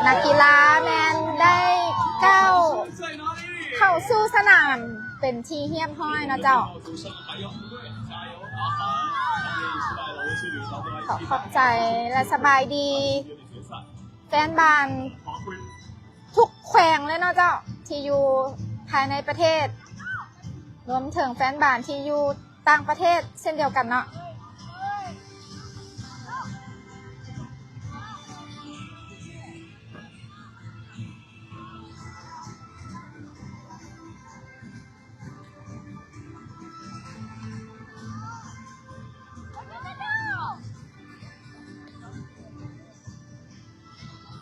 ນັກກິລາແມ່ນໄດ້ກ້າວເຂົ້າສູ່ສະໜາມເປັນທີ່ຮຽບຮ້ອຍເນາະເຈົ້າ. ຂໍຂອບໃຈ ແລະ ສະບາຍດີແຟນບານທຸກແຂວງເລີຍເນາະເຈົ້າ ທີ່ຢູ່ພາຍໃນປະເທດ ລວມເຖິງແຟນບານທີ່ຢູ່ຕ່າງປະເທດເຊັ່ນດຽວກັນເນາະ.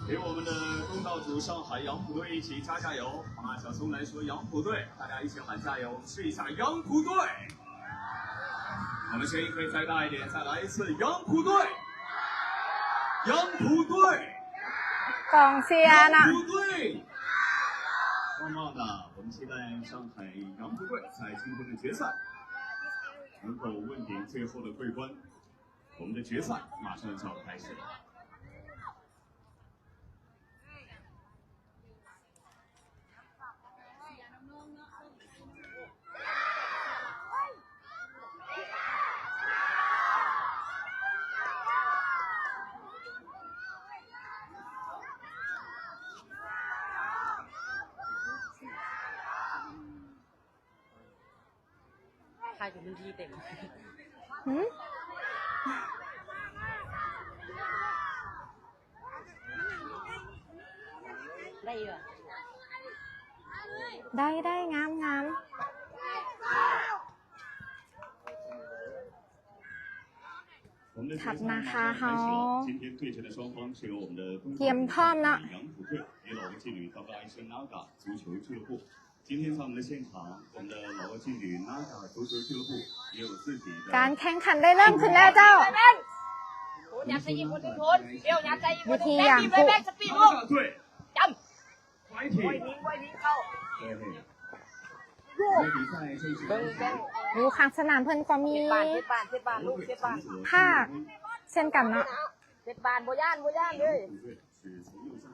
给我们的东道主上海杨浦队一起加加油啊！小松来说杨浦队，大家一起喊加油，我们试一下杨浦队。我们声音可以再大一点，再来一次杨浦队，杨浦队，杨浦队，棒棒的！我们期待上海杨浦队在今天的决赛能够问鼎最后的桂冠。 我们的决赛马上就要开始了。 ຂາຍຢູ່ມື້ທີ່ເຕັມ ຫືມ ໄດ້ຢູ່ ໄດ້ ໄດ້ ງາມ ງາມ. ຖັດມາຄ່າເຮົາກຽມພ້ອມເນາະ. 今天在我们的现场，我们的老挝劲旅Naga足球俱乐部也有自己的 ການແຂ່ງຂັນໄດ້ເລີ່ມຂຶ້ນແລ້ວເຈົ້າ. ຢູ່ທີ່ຢາງພຸ ຢູ່ຂ້າງສະໜາມເພິ່ນກໍມີພາກເຊັ່ນກັນເນາະ. ເຈັດບານ ບໍ່ຢ້ານ ບໍ່ຢ້ານເລີຍ.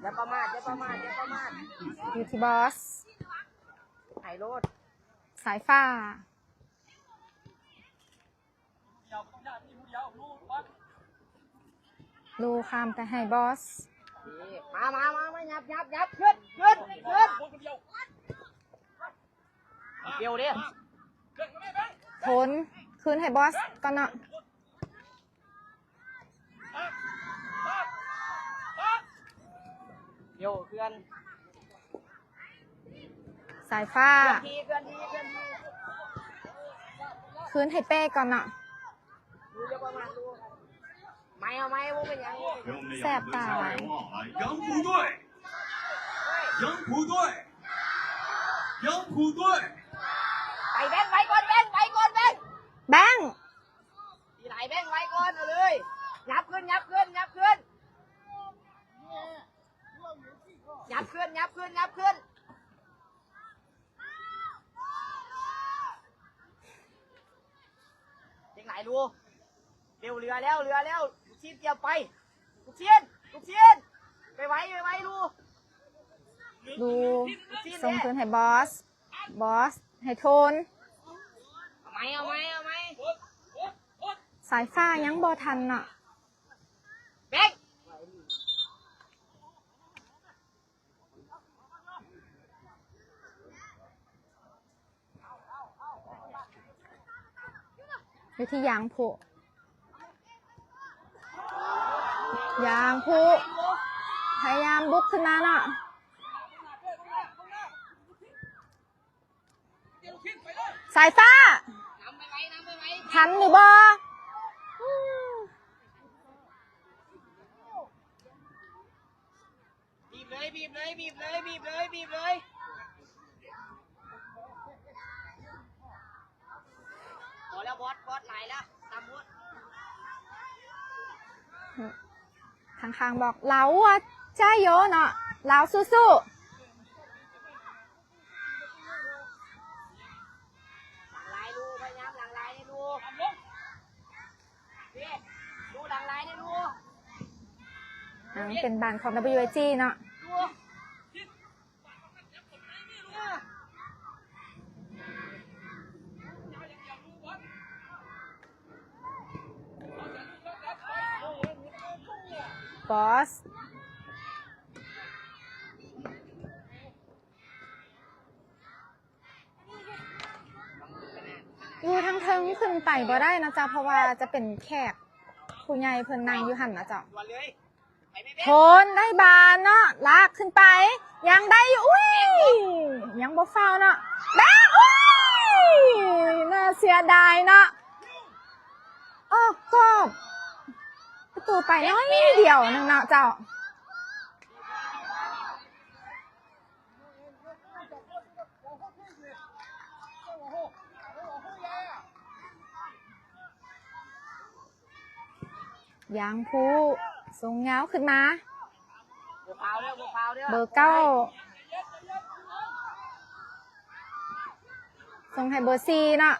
ຢ່າປະໝາດ ຢ່າປະໝາດ ຢ່າປະໝາດ. ຢູ່ທີ່ບອສ ໄປໂລດ ສາຍຟ້າ ລູຂ້າມໄປໃຫ້ບອສ. ມາ ມາ ມາ ມາ ຫຍັບ ຫຍັບ ຫຍັບ ຂຶ້ນ ຂຶ້ນ ຂຶ້ນ. ເບວເດ້ ໂທນ ຄືນໃຫ້ບອສກ່ອນເນາະ. ໂຍ ເຄື່ອນ ສາຍຟ້າ ເຄື່ອນທີ່ ເຄື່ອນທີ່ ເຄື່ອນທີ່ ຄືນໃຫ້ເປ້ກ່ອນເນາະ. ໄໝ ເອົາໄໝ ບໍ່ເປັນຫຍັງ. ແສບຕາ. 杨浦队，杨浦队，杨浦队，ໄປແບງ ໄປກ່ອນແບງ ໄປກ່ອນແບງ ແບງ. ທີ່ໄຫຼແບງໄວ້ກ່ອນ ເອົາເລີຍ ຫຍັບຂຶ້ນ ຫຍັບຂຶ້ນ ຫຍັບຂຶ້ນ ຫຍັບຂຶ້ນ ຫຍັບຂຶ້ນ ຫຍັບຂຶ້ນ. ເກັ່ງຫຼາຍລູ ເບວເຫຼືອແລ້ວ ເຫຼືອແລ້ວ. ລູກຊິນກຽມໄປ ລູກຊິນ ລູກຊິນ ໄປໄວ ໄປໄວລູ ລູ ລູກຊິນ ສົ່ງຄືນໃຫ້ບອສ. ບອສ ໃຫ້ໂທນ ເອົາໃໝ່ ເອົາໃໝ່ ເອົາໃໝ່. ສາຍຟ້າຍັງບໍ່ທັນເນາະ ເບັງ. ຢູ່ທີ່ຢາງພຸ ຢາງພຸ ພະຍາຍາມບຸກຂຶ້ນມາເນາະ. ສາຍຟ້າ ທັນຫຼືບໍ່? ບີບເລີຍ ບີບເລີຍ ບີບເລີຍ ບີບເລີຍ ບີບເລີຍ. ພໍແລ້ວບອສ ບອສ ຫຼາຍແລ້ວ ຕຳຫຼວດ. ຂ້າງໆບອກ ລາວຫົວໃຈໂຍເນາະ ລາວສູ້ໆ. ຫຼັງຫຼາຍລູ ພະຍາຍາມຫຼັງຫຼາຍລູ ເດ້ ລູຫຼັງຫຼາຍເດ້ລູ. ອ່າ ເປັນບານຂອງ WIG ເນາະ. ບອສ ຢູ່ທາງເທິງຂຶ້ນໄປບໍ່ໄດ້ນະເຈົ້າ ເພາະວ່າຈະເປັນແຂກຜູ້ໃຫຍ່ເພິ່ນນັ່ງຢູ່ຫັ້ນນະເຈົ້າ. ໂທນໄດ້ບານເນາະ ລາກຂຶ້ນໄປ ຍັງໄດ້ຢູ່ ອຸ້ຍ ຍັງບໍ່ຟາວເນາະ ແບງ ອຸ້ຍ ໜ້າເສຍດາຍເນາະ ອອກກອບປະຕູໄປໜ້ອຍດຽວໜຶ່ງເນາະເຈົ້າ. ຢາງພູສົ່ງຍາວຂຶ້ນມາ ບໍ່ຟາວເດີ ບໍ່ຟາວເດີ ເບີເກົ້າ ສົ່ງໃຫ້ເບີສີ່ເນາະ.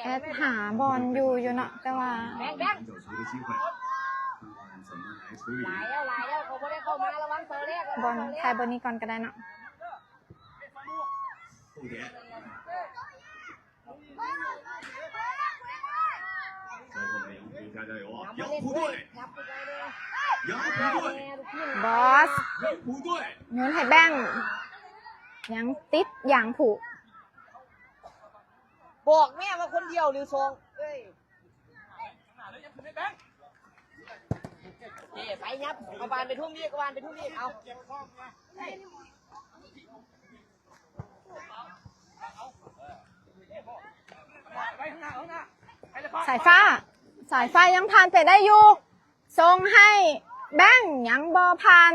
ແອັດຫາບ່ອນຢູ່ຢູ່ເນາະ ແຕ່ວ່າ ແບງ ແບງ ຫຼາຍແລ້ວ ຫຼາຍແລ້ວ ເຂົາບໍ່ໄດ້ເຂົ້າມາ ລະວັງເສົາແລກ ລະວັງເສົາແລກ ບ່ອນ ຖ່າຍບ່ອນນີ້ກ່ອນກໍໄດ້ເນາະ. ບອສ ໂຍນໃຫ້ແບງ ຍັງຕິດຢາງຜູ ບອກແມ່ວ່າຄົນດຽວຫຼືສອງ ເອີຍ ເອີ ໄປຫຍັບ ເອົາບານໄປທຸ່ມອີກ ເອົາບານໄປທຸ່ມອີກ ເອົາ. ສາຍຟ້າ ສາຍຟ້າຍັງຜ່ານໄປໄດ້ຢູ່ ສົ່ງໃຫ້ແບງ ຍັງບໍ່ຜ່ານ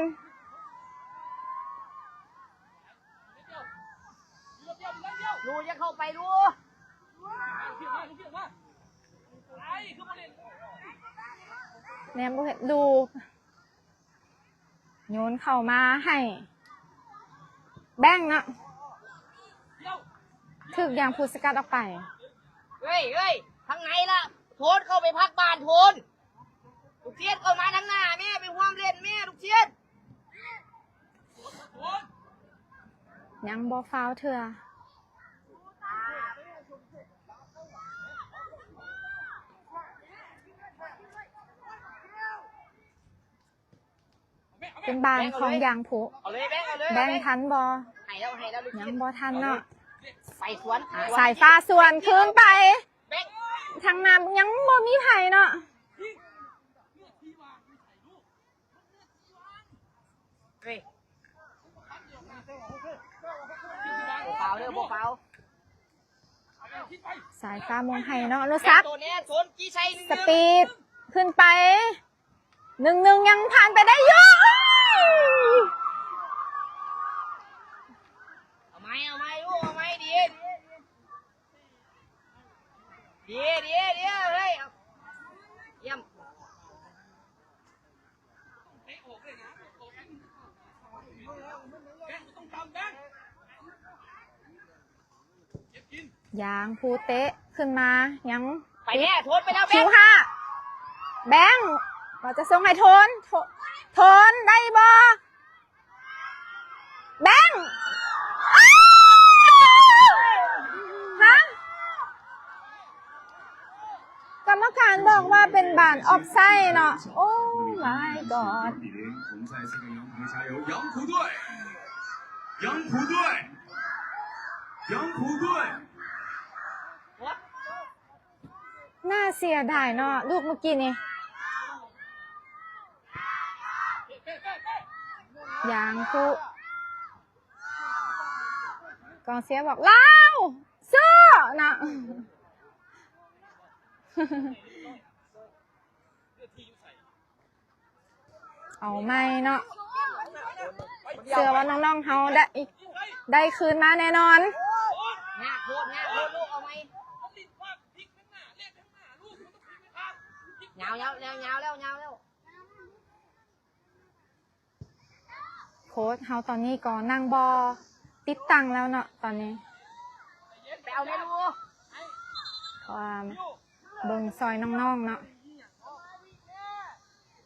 ລູກຢ່າເຂົ້າໄປລູກ ແນມບໍ່ເຫັນລູກ. ໂຍນເຂົ້າມາໃຫ້ແບງເນາະ ຖືກຢາງພູສະກັດອອກໄປ ເຮີ້ຍ ເຮີ້ຍ ທາງໃນລະ ໂທນເຂົ້າໄປພັກບ້ານ ໂທນ ລູກສິດເຂົ້າມາທາງໜ້າແມ່ ໄປຮ່ວມເລ່ນແມ່ ລູກສິດ ຍັງບໍ່ຟາວເທື່ອ ເປັນບານຂອງຢາງຜູ ເອົາເລີຍ ແບງ ເອົາເລີຍ ແບງທັນບໍ່ ໃຫ້ແລ້ວ ໃຫ້ແລ້ວ ຍັງບໍ່ທັນເນາະ ໄປສວນ ສາຍຟ້າສວນຄືນໄປ ແບງ ທາງໜ້າຍັງບໍ່ມີໃຜເນາະ ເຮີ້ຍ ບໍ່ຟາວເດີ ບໍ່ຟາວ ສາຍຟ້າມອງໃຫ້ເນາະ ອະນຸສັກ ໂຕແນ່ ໂຕນ ຈີໃສ່ໜຶ່ງ ສະປີດ ຂຶ້ນໄປ ໜຶ່ງໜຶ່ງ ຍັງຜ່ານໄປໄດ້ຢູ່ ເອົາໃໝ່ ເອົາໃໝ່ລູກ ເອົາໃໝ່ ດີ ດີ ດີ ດີ ເຮີ້ຍ ຢ້ຽມ. ຢາງພູເຕະຂຶ້ນມາ ຍັງ ໄປແລ້ວ ໂທນໄປແລ້ວ ແບງ ຄິວຫ້າ ແບງ ວ່າຈະສົ່ງໃຫ້ໂທນ ໂທ ໂທນໄດ້ບໍ່? ແບງ ອ້າວ ຮະ ກຳມະການບອກວ່າເປັນບານອອບໄຊເນາະ ໂອ້ມາຍກອດ ໜ້າເສຍດາຍເນາະ ລູກເມື່ອກີ້ນີ້ ຢາງຄຸ ກອງເຊຍບອກ ລາວ ສູ້ ນະ ເອົາໃໝ່ເນາະ ເຊື່ອວ່ານ້ອງໆເຮົາໄດ້ ໄດ້ຄືນມາແນ່ນອນ ຍາກໂພດ ຍາກໂພດ ລູກ ເອົາໃໝ່ ຍາວແລ້ວ ຍາວແລ້ວ ຍາວແລ້ວ ໂຄດເຮົາຕອນນີ້ກໍນັ່ງບໍ່ຕິດຕັ້ງແລ້ວເນາະ ຕອນນີ້ ໄປເອົາແມ່ລູກ ເພາະວ່າເບິ່ງຊ່ອຍນ້ອງໆເນາະ ເອີ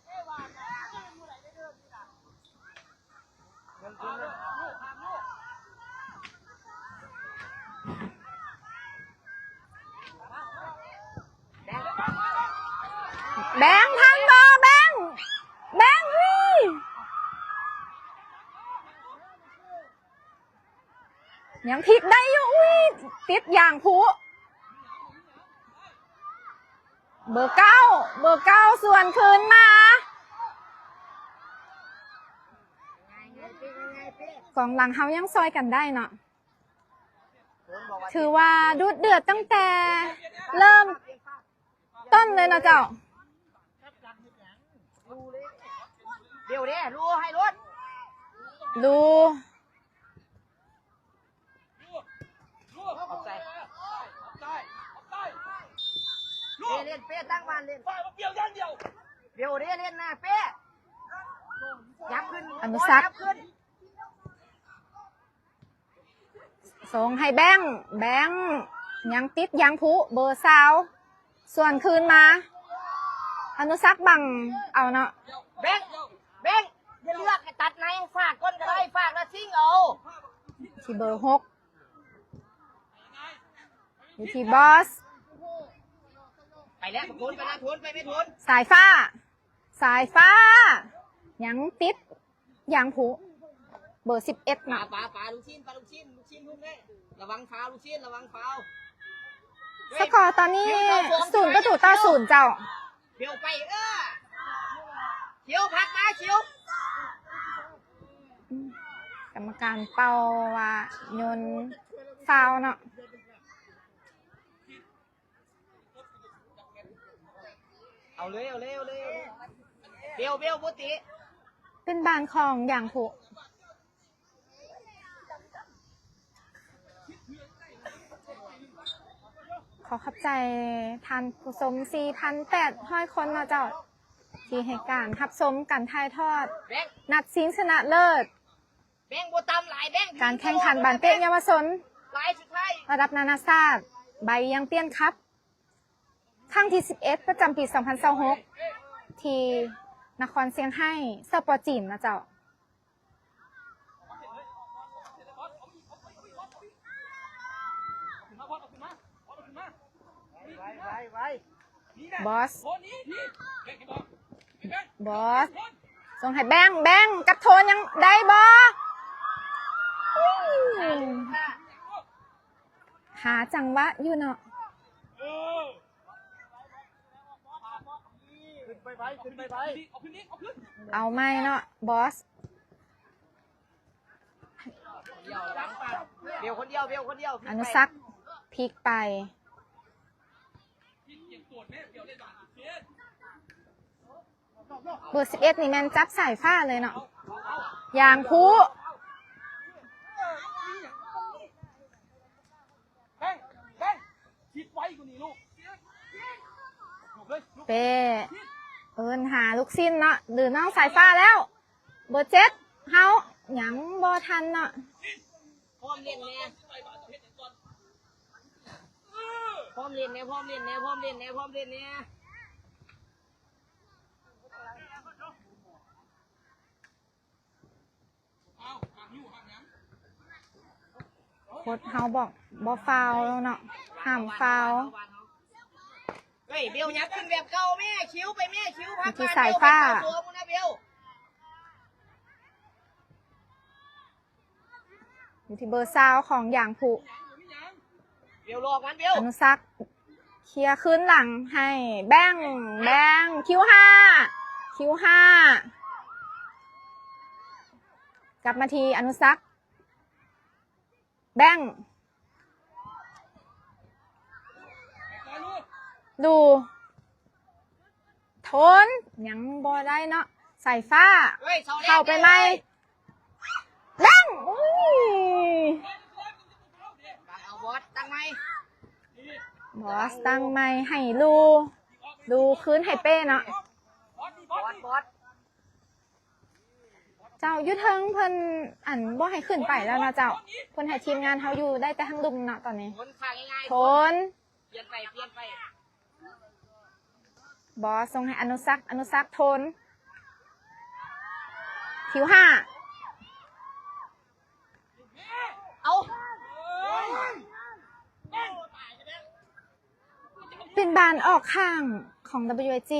ເອີ ວ່າກັນ ເອີ ມື້ໃດໄດ້ເດີນນີ້ນະ. ແບງທັນບໍ່ ແບງ ແບງ ອຸ້ຍ ຍັງພລິກໄດ້ຢູ່ ອຸ້ຍ ຕິດຢາງຜຸ ເບີເກົ້າ ເບີເກົ້າສວນຄືນມາ ກອງຫຼັງເຮົາຍັງຊ່ອຍກັນໄດ້ເນາະ. ຖືວ່າດຸເດືອດຕັ້ງແຕ່ເລີ່ມຕົ້ນເລີຍເນາະເຈົ້າ. ເດວເດ້ ລູໃຫ້ລົດ ລູ ເປ້ເລ່ນ ເປ້ຕັ້ງບ້ານເລ່ນ ເດວເດ້ ເລ່ນໜ້າເປ້ ຫຍັບຂຶ້ນ ອະນຸສັກ ຫຍັບຂຶ້ນ. ສົ່ງໃຫ້ແບງ ແບງ ຍັງຕິດຢາງຜຸ ເບີຊາວ ສວນຄືນມາ ອະນຸສັກບັງເອົາເນາະ ແບງ ແບງ ຢ່າເລືອກ ໃຫ້ຕັດໃນ ຝາກກ່ອນກໍໄດ້ ຝາກແລ້ວຊິງເອົາ ທີ່ເບີຫົກ ຢູ່ທີ່ບອສ ໄປແລ້ວ ໂທນ ໄປແລ້ວ ໂທນ ໄປແມ່ ໂທນ ສາຍຟ້າ ສາຍຟ້າ ຍັງຕິດ ຢາງຜຸ ເບີສິບເອັດ ປາ ເນາະ ປາ ປາ ລູກຊິ້ນ ປາ ລູກຊິ້ນ ລູກຊິ້ນ ລູກແມ່ ລະວັງຟາວ ລູກຊິ້ນ ລະວັງຟາວ. ສະກໍຕອນນີ້ ສູນປະຕູຕໍ່ສູນເຈົ້າ ເບວໄປ ເອີ ຂຽວ ຜັກມາ ຂຽວ. ກຳມະການເປົ່າວ່າໂຍນຟາວເນາະ. ເອົາເລີຍ ເອົາເລີຍ ເອົາເລີຍ ເບວ ເບວ ບໍ່ຕິ ເປັນບ້ານຂອງຢາງຜຸ. ຂໍຂອບໃຈທ່ານຜູ້ຊົມສີ່ພັນແປດຮ້ອຍຄົນເນາະເຈົ້າ ທີ່ໃຫ້ການຮັບຊົມການຖ່າຍທອດນັດຊິງຊະນະເລີດ ແບ່ງບໍ່ຕ່ຳຫຼາຍ ແບ່ງ ການແຂ່ງຂັນບານເຕະເຍົາວະຊົນ ລາຍສຸດທ້າຍ ລະດັບນານາຊາດ ໃບຢາງປຽນຄັບ ຄັ້ງທີສິບເອັດ ປະຈຳປີສອງພັນຊາວຫົກ ທີ່ນະຄອນຊຽງໄຮ້ ສປ ຈີນນະເຈົ້າ. ບອສ ບອສ ສົ່ງໃຫ້ແບງ ແບງ ກັບໂທນ ຍັງໄດ້ບໍ່? ຫາຈັງຫວະຢູ່ເນາະ. ເອົາໃໝ່ເນາະ ບອສ. ເບວຄົນດຽວ ເບວຄົນດຽວ ອະນຸສັກ ພິກໄປ ເບີສິບເອັດນີ້ແມ່ນຈັບສາຍຟ້າເລີຍເນາະ ຢາງຜຸ ເປ້ ເອີ້ນຫາລູກຊິ້ນເນາະ ຫຼືນ້ອງສາຍຟ້າແລ້ວ. ເບີເຈັດ ເຮົາຍັງບໍ່ທັນເນາະ ພ້ອມຫຼິ້ນແດ່ ພ້ອມຫຼິ້ນແດ່ ພ້ອມຫຼິ້ນແດ່ ພ້ອມຫຼິ້ນແດ່ ພ້ອມຫຼິ້ນແດ່. ໂຄດເຮົາບອກບໍ່ຟາວເນາະ ຫ້າມຟາວ. ເຮີ້ຍ ເບວ ຫຍັບຂຶ້ນແບບເກົ່າແມ່ ຄິວໄປແມ່ ຄິວ ພັກ ຢູ່ທີ່ສາຍຟ້າ ຢູ່ທີ່ເບີຊາວຂອງຢາງຜຸ ເບວ ຫຼອກມັນ ເບວ ອະນຸສັກ ເຄຍຄືນຫຼັງໃຫ້ແບງ ແບງ ຄິວຫ້າ ຄິວຫ້າ ກັບມາທີ່ອະນຸສັກ ແບງ ດູ ໂທນ ຍັງບໍ່ໄດ້ເນາະ ສາຍຟ້າ ເຂົ້າໄປໃໝ່ ແບງ ອຸ້ຍ ຕັ້ງໃໝ່ ບອສ ຕັ້ງໃໝ່ໃຫ້ລູ ລູຄືນໃຫ້ເປ້ເນາະ ບອສ ບອສ. ເຈົ້າ ຢູ່ເທິງເພິ່ນ ອັນ ບໍ່ໃຫ້ຂຶ້ນໄປແລ້ວເນາະເຈົ້າ ເພິ່ນໃຫ້ທີມງານເຮົາຢູ່ໄດ້ແຕ່ທາງລຸ່ມເນາະຕອນນີ້ ໂທນ ປ່ຽນໄປ ປ່ຽນໄປ ບອສ ສົ່ງໃຫ້ອະນຸສັກ ອະນຸສັກ ໂທນ ຄິວຫ້າ ເອົາ ໂອ້ຍ ເປັນບານອອກຂ້າງຂອງ WIG.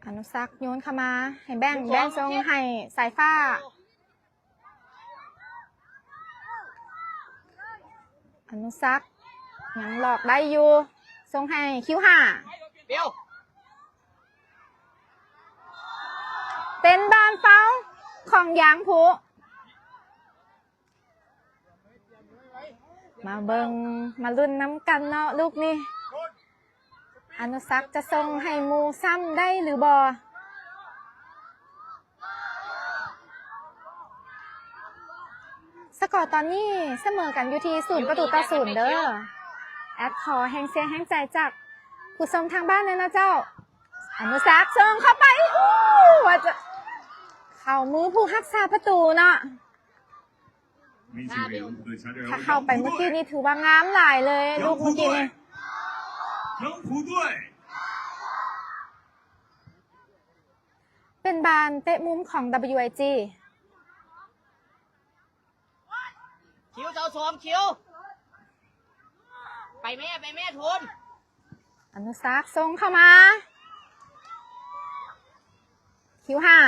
ອະນຸສັກໂຍນເຂົ້າມາໃຫ້ແບງ, ແບງສົ່ງໃຫ້ສາຍຟ້າ. ອະນຸສັກຍັງຫຼອກໄດ້ຢູ່, ສົ່ງໃຫ້ຄິວຫ້າ. ເປັນບານເປົ່າຂອງຢາງຜູ. ມາເບິ່ງມາລຸ້ນນຳກັນເນາະລູກນີ້. ອະນຸສັກຈະສົ່ງໃຫ້ໝູ່ຊ້ຳໄດ້ຫຼືບໍ່? ສະກໍຕອນນີ້ສະເໝີກັນຢູ່ທີ່ສູນປະຕູຕໍ່ສູນເດີ. ແອດຂໍແຮງເຊຍແຮງໃຈຈາກຜູ້ຊົມທາງບ້ານແດ່ເນາະເຈົ້າ. ອະນຸສັກສົ່ງເຂົ້າໄປ, ອູ້ ວ່າຈະເຂົ້າມືຜູ້ຮັກສາປະຕູເນາະ. ຖ້າເຂົ້າໄປເມື່ອກີ້ນີ້ຖືວ່າງາມຫຼາຍເລີຍ ລູກເມື່ອກີ້ນີ້. ເປັນບານເຕະມຸມຂອງ WIG. ຄິວ ເຈົ້າສອງ ຄິວ ໄປແມ່ ໄປແມ່ ໂທນ. ອະນຸສັກສົ່ງເຂົ້າມາ ຄິວຫ້າ.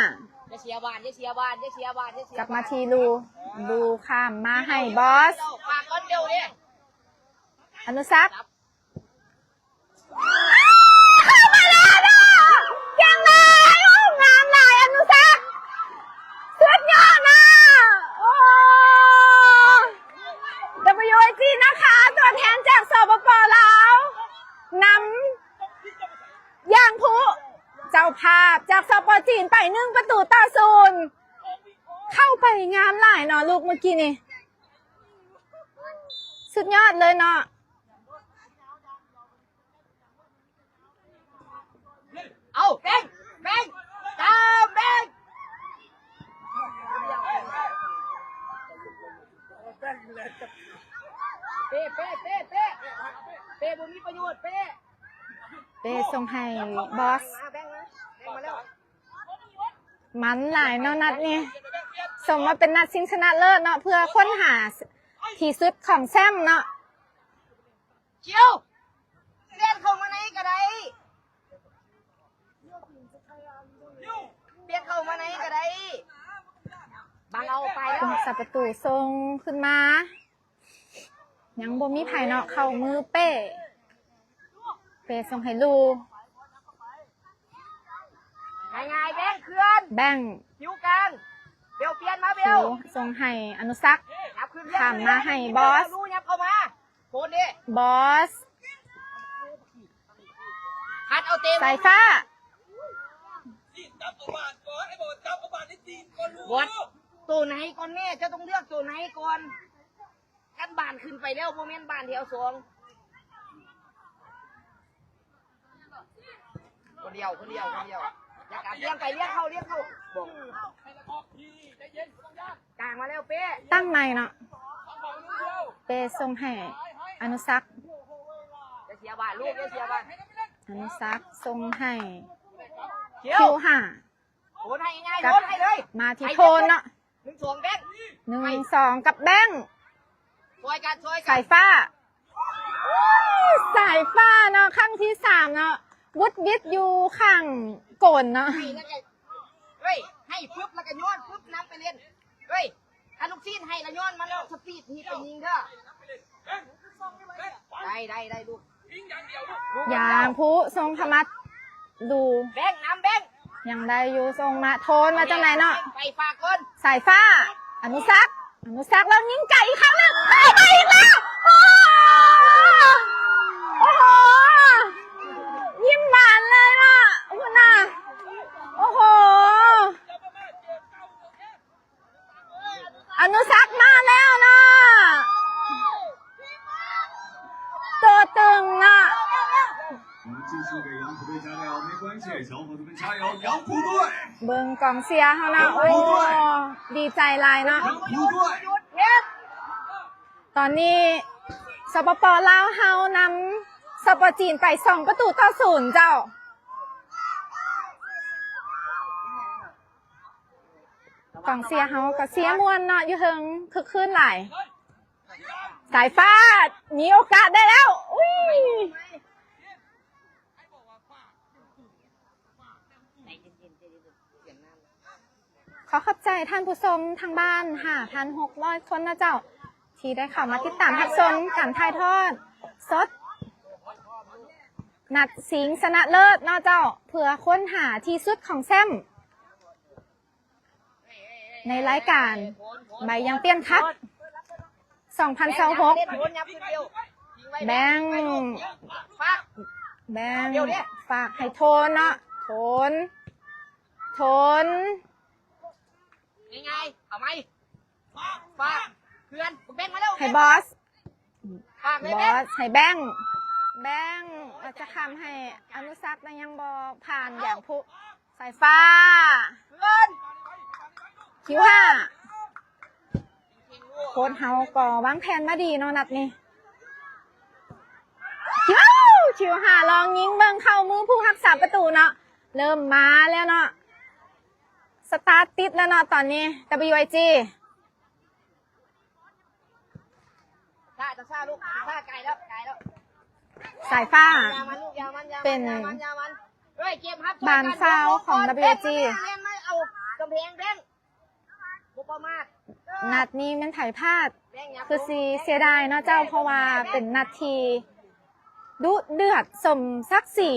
ຢ່າເສຍບານ ຢ່າເສຍບານ ຢ່າເສຍບານ ຢ່າເສຍບານ. ກັບມາທີ່ລູ, ລູຂ້າມມາໃຫ້ບອສ. ປາກກ່ອນເດວເດ້. ອະນຸສັກ ອ້າວ ເຂົ້າມາແລ້ວເນາະ ຈັ່ງໃດ? ໂອ້ ງາມຫຼາຍ ອະນຸສັກ ສຸດຍອດນະ. ໂອ້ WIG ນະຄະ ຕົວແທນຈາກ ສປປ ລາວ ນຳຢາງຜູ ເຈົ້າພາບຈາກ ສປ ຈີນ ໄປ ໜຶ່ງປະຕູຕໍ່ສູນ. ເຂົ້າໄປງາມຫຼາຍເນາະລູກເມື່ອກີ້ນີ້ ສຸດຍອດເລີຍເນາະ. ເອົາ ແບງ ແບງ ຕາມແບງ. ເປ້ ເປ້ ເປ້ ເປ້ ເປ້ ບໍ່ມີປະໂຫຍດ ເປ້. ເປ້ສົ່ງໃຫ້ບອສ. ມາ ແບງມາ ແບງມາແລ້ວ. ມັນຫຼາຍເນາະນັດນີ້ ສົມວ່າເປັນນັດຊິງຊະນະເລີດເນາະ ເພື່ອຄົ້ນຫາທີ່ສຸດຂອງແຊ້ມເນາະ. ຄິວ ປ່ຽນເຂົ້າມາໃນກໍໄດ້ ປ່ຽນເຂົ້າມາໃນກໍໄດ້. ບັງເອົາໄປແລ້ວ ຜູ້ຮັກສາປະຕູສົ່ງຂຶ້ນມາ ຍັງບໍ່ມີໃຜເນາະ ເຂົ້າມືເປ້. ເປ້ສົ່ງໃຫ້ລູ. ງ່າຍໆ ແບງເຄື່ອນ ແບງ ຄິວກາງ ເບວປ່ຽນມາ ເບວ ຄິວສົ່ງໃຫ້ອະນຸສັກ ຫຍັບຂຶ້ນ ຂ້າມມາໃຫ້ບອສ. ລູຫຍັບເຂົ້າມາ ໂພນເດ້ ບອສ ພັດເອົາເຕະ ສາຍຟ້າ ບອດ ໂຕໃນກ່ອນແມ່ ເຈົ້າຕ້ອງເລືອກໂຕໃນກ່ອນ. ຄັນບານຂຶ້ນໄປແລ້ວ ບໍ່ແມ່ນບານແຖວສອງ. ຄົນດຽວ ຄົນດຽວ ຄົນດຽວ ຢ່າການ ລ້ຽງໄປ ລ້ຽງເຂົ້າ ລ້ຽງເຂົ້າ ກາງມາແລ້ວ ເປ້ ຕັ້ງໃໝ່ເນາະ. ເປ້ສົ່ງໃຫ້ອະນຸສັກ ຢ່າເສຍບານລູກ ຢ່າເສຍບານ. ອະນຸສັກສົ່ງໃຫ້ ຄິວ ຄິວຫ້າ. ໂທນໃຫ້ງ່າຍ ກັບ ໂທນໃຫ້ເລີຍ ມາທີ່ໂທນເນາະ. ໜຶ່ງສອງ ແບງ ໜຶ່ງສອງ ກັບແບງ ຊ່ວຍກັນ ຊ່ວຍກັນ ສາຍຟ້າ. ສາຍຟ້າເນາະ ຄັ້ງທີສາມເນາະ ວຸດວິດຢູ່ຂ້າງໂກນເນາະ. ໃຫ້ແລ້ວກໍ ເຮີ້ຍ ໃຫ້ປຶບແລ້ວກໍຍ້ອນປຶບ ນຳໄປເຫຼັ້ນ ເຮີ້ຍ. ຄັນລູກຊີ້ນໃຫ້ລະຍ້ອນມັນ ສະປີດທີ່ໄປຍິງເດີ. ໄດ້ ໄດ້ ໄດ້ລູກ. ຢາງຜູສົ່ງເຂົ້າມາ ລູ ແບງນຳ ແບງ ຍັງໄດ້ຢູ່ ສົ່ງມາ ໂທນມາຈັ່ງໃດເນາະ. ໄປຝາກກ່ອນ ສາຍຟ້າ ອະນຸສັກ ອະນຸສັກ ແລ້ວຍິງໄກອີກຄັ້ງໜຶ່ງ ໄປ ໄປອີກແລ້ວ. ໂອ້ ໂອ້ໂຫ ຍິ້ມຫວານເລີຍເນາະ ພຸ້ນນະ. ໂອ້ໂຫ ອະນຸສັກມາແລ້ວເນາະ ຕົວຕຶງເນາະ. 我们继续给杨浦队加油，没关系，小伙子们加油，杨浦队！ ເບິ່ງກອງເຊຍເຮົາເນາະ 杨浦队！ ໂອ້ ດີໃຈຫຼາຍເນາະ 杨浦队！ ຕອນນີ້ ສປປ ລາວເຮົານຳ ສປ ຈີນ ໄປ ສອງປະຕູຕໍ່ສູນເຈົ້າ. ກອງເຊຍເຮົາກໍເຊຍມ່ວນເນາະ ຢູ່ເທິງຄຶກຄື້ນຫຼາຍ. ສາຍຟ້າມີໂອກາດໄດ້ແລ້ວ ອຸ້ຍ ຂໍຂອບໃຈທ່ານຜູ້ຊົມທາງບ້ານ ຫ້າພັນຫົກຮ້ອຍຄົນນະເຈົ້າ ທີ່ໄດ້ເຂົ້າມາຕິດຕາມຮັບຊົມການຖ່າຍທອດສົດ ນັດຊິງຊະນະເລີດເນາະເຈົ້າ ເພື່ອຄົ້ນຫາທີ່ສຸດຂອງແຊ້ມ ໃນລາຍການໃບຢາງປຽນຄັບ ສອງພັນຊາວຫົກ ແບງ ແບງ ຝາກໃຫ້ໂທນເນາະ ໂທນ ໂທນ ງ່າຍໆ ເອົາໃໝ່ ຝາກເພື່ອນ ແບງມາແລ້ວ ໃຫ້ບອສ ບອສໃຫ້ແບງ ແບງ ອາດຈະຄ້ຳໃຫ້ອະນຸສັກ ແຕ່ຍັງບໍ່ຜ່ານຢາງພຸ ສາຍຟ້າ ຄິວຫ້າ ໂຄ້ດເຮົາກໍວາງແຜນມາດີເນາະ ນັດນີ້ ຄິວ ຄິວຫ້າ ລອງຍິງເບິ່ງເຂົ້າມືຜູ້ຮັກສາປະຕູເນາະ ເລີ່ມມາແລ້ວເນາະ ສະຕາດຕິດແລ້ວເນາະ ຕອນນີ້ WIG ຊ້າ ຊ້າລູກ ຊ້າ ໄກແລ້ວ ໄກແລ້ວ ສາຍຟ້າ ເປັນບານຟາວຂອງ WIG ນັດນີ້ແມ່ນໃຜພາດ ຄືຊິເສຍດາຍເນາະເຈົ້າ ເພາະວ່າເປັນນັດທີ່ດຸເດືອດສົມສັກສີ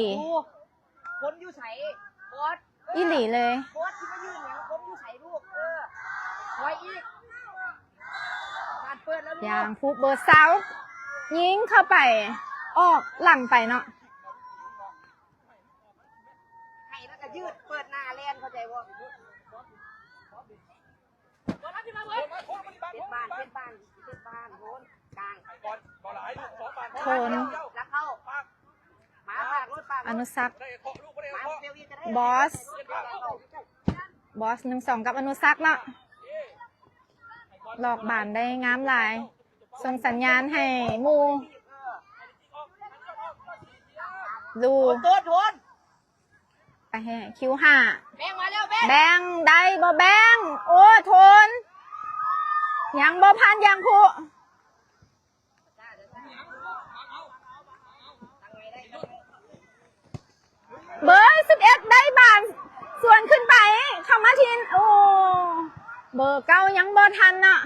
ຄົນຢູ່ໃສ ບອສ ອີ່ຫຼີເລີຍ ບອສຊິມາຢືນຫຍັງ ຄົນຢູ່ໃສລູກ ເອີ ຖອຍອີກ ບານເປີດແລ້ວລູກ ຢາງພຸເບີຊາວ ຍິງເຂົ້າໄປ ອອກຫຼັງໄປເນາະ ໃຫ້ແລ້ວກໍຢືດ ເປີດໜ້າແລ່ນ ເຂົ້າໃຈບໍ່? ເປັນບ້ານ ເປັນບ້ານ ເປັນບ້ານ ໂທນ ກາງ ໂທນ ລັກເຂົ້າ ມາ ຝາກລົດ ຝາກລົດ ອະນຸສັກ ມາ ເບວອີກກໍໄດ້ ບອສ ບອສ ໜຶ່ງສອງ ກັບອະນຸສັກເນາະ ຫຼອກບານໄດ້ງາມຫຼາຍ ສົ່ງສັນຍານໃຫ້ໝູ່ ລູ ໂຕນ ໂຕນ ໂຕນ ໄປໃຫ້ຄິວຫ້າ ແບງມາແລ້ວ ແບງ ແບງໄດ້ບໍ່ແບງ ໂອ້ ໂທນ ຍັງບໍ່ຜ່ານຢາງພຸ ເບີສິບເອັດ ໄດ້ບານສວນຂຶ້ນໄປ ເຂົ້າມາທີ່ ໂອ້ ເບີເກົ້າ ຍັງບໍ່ທັນເນາະ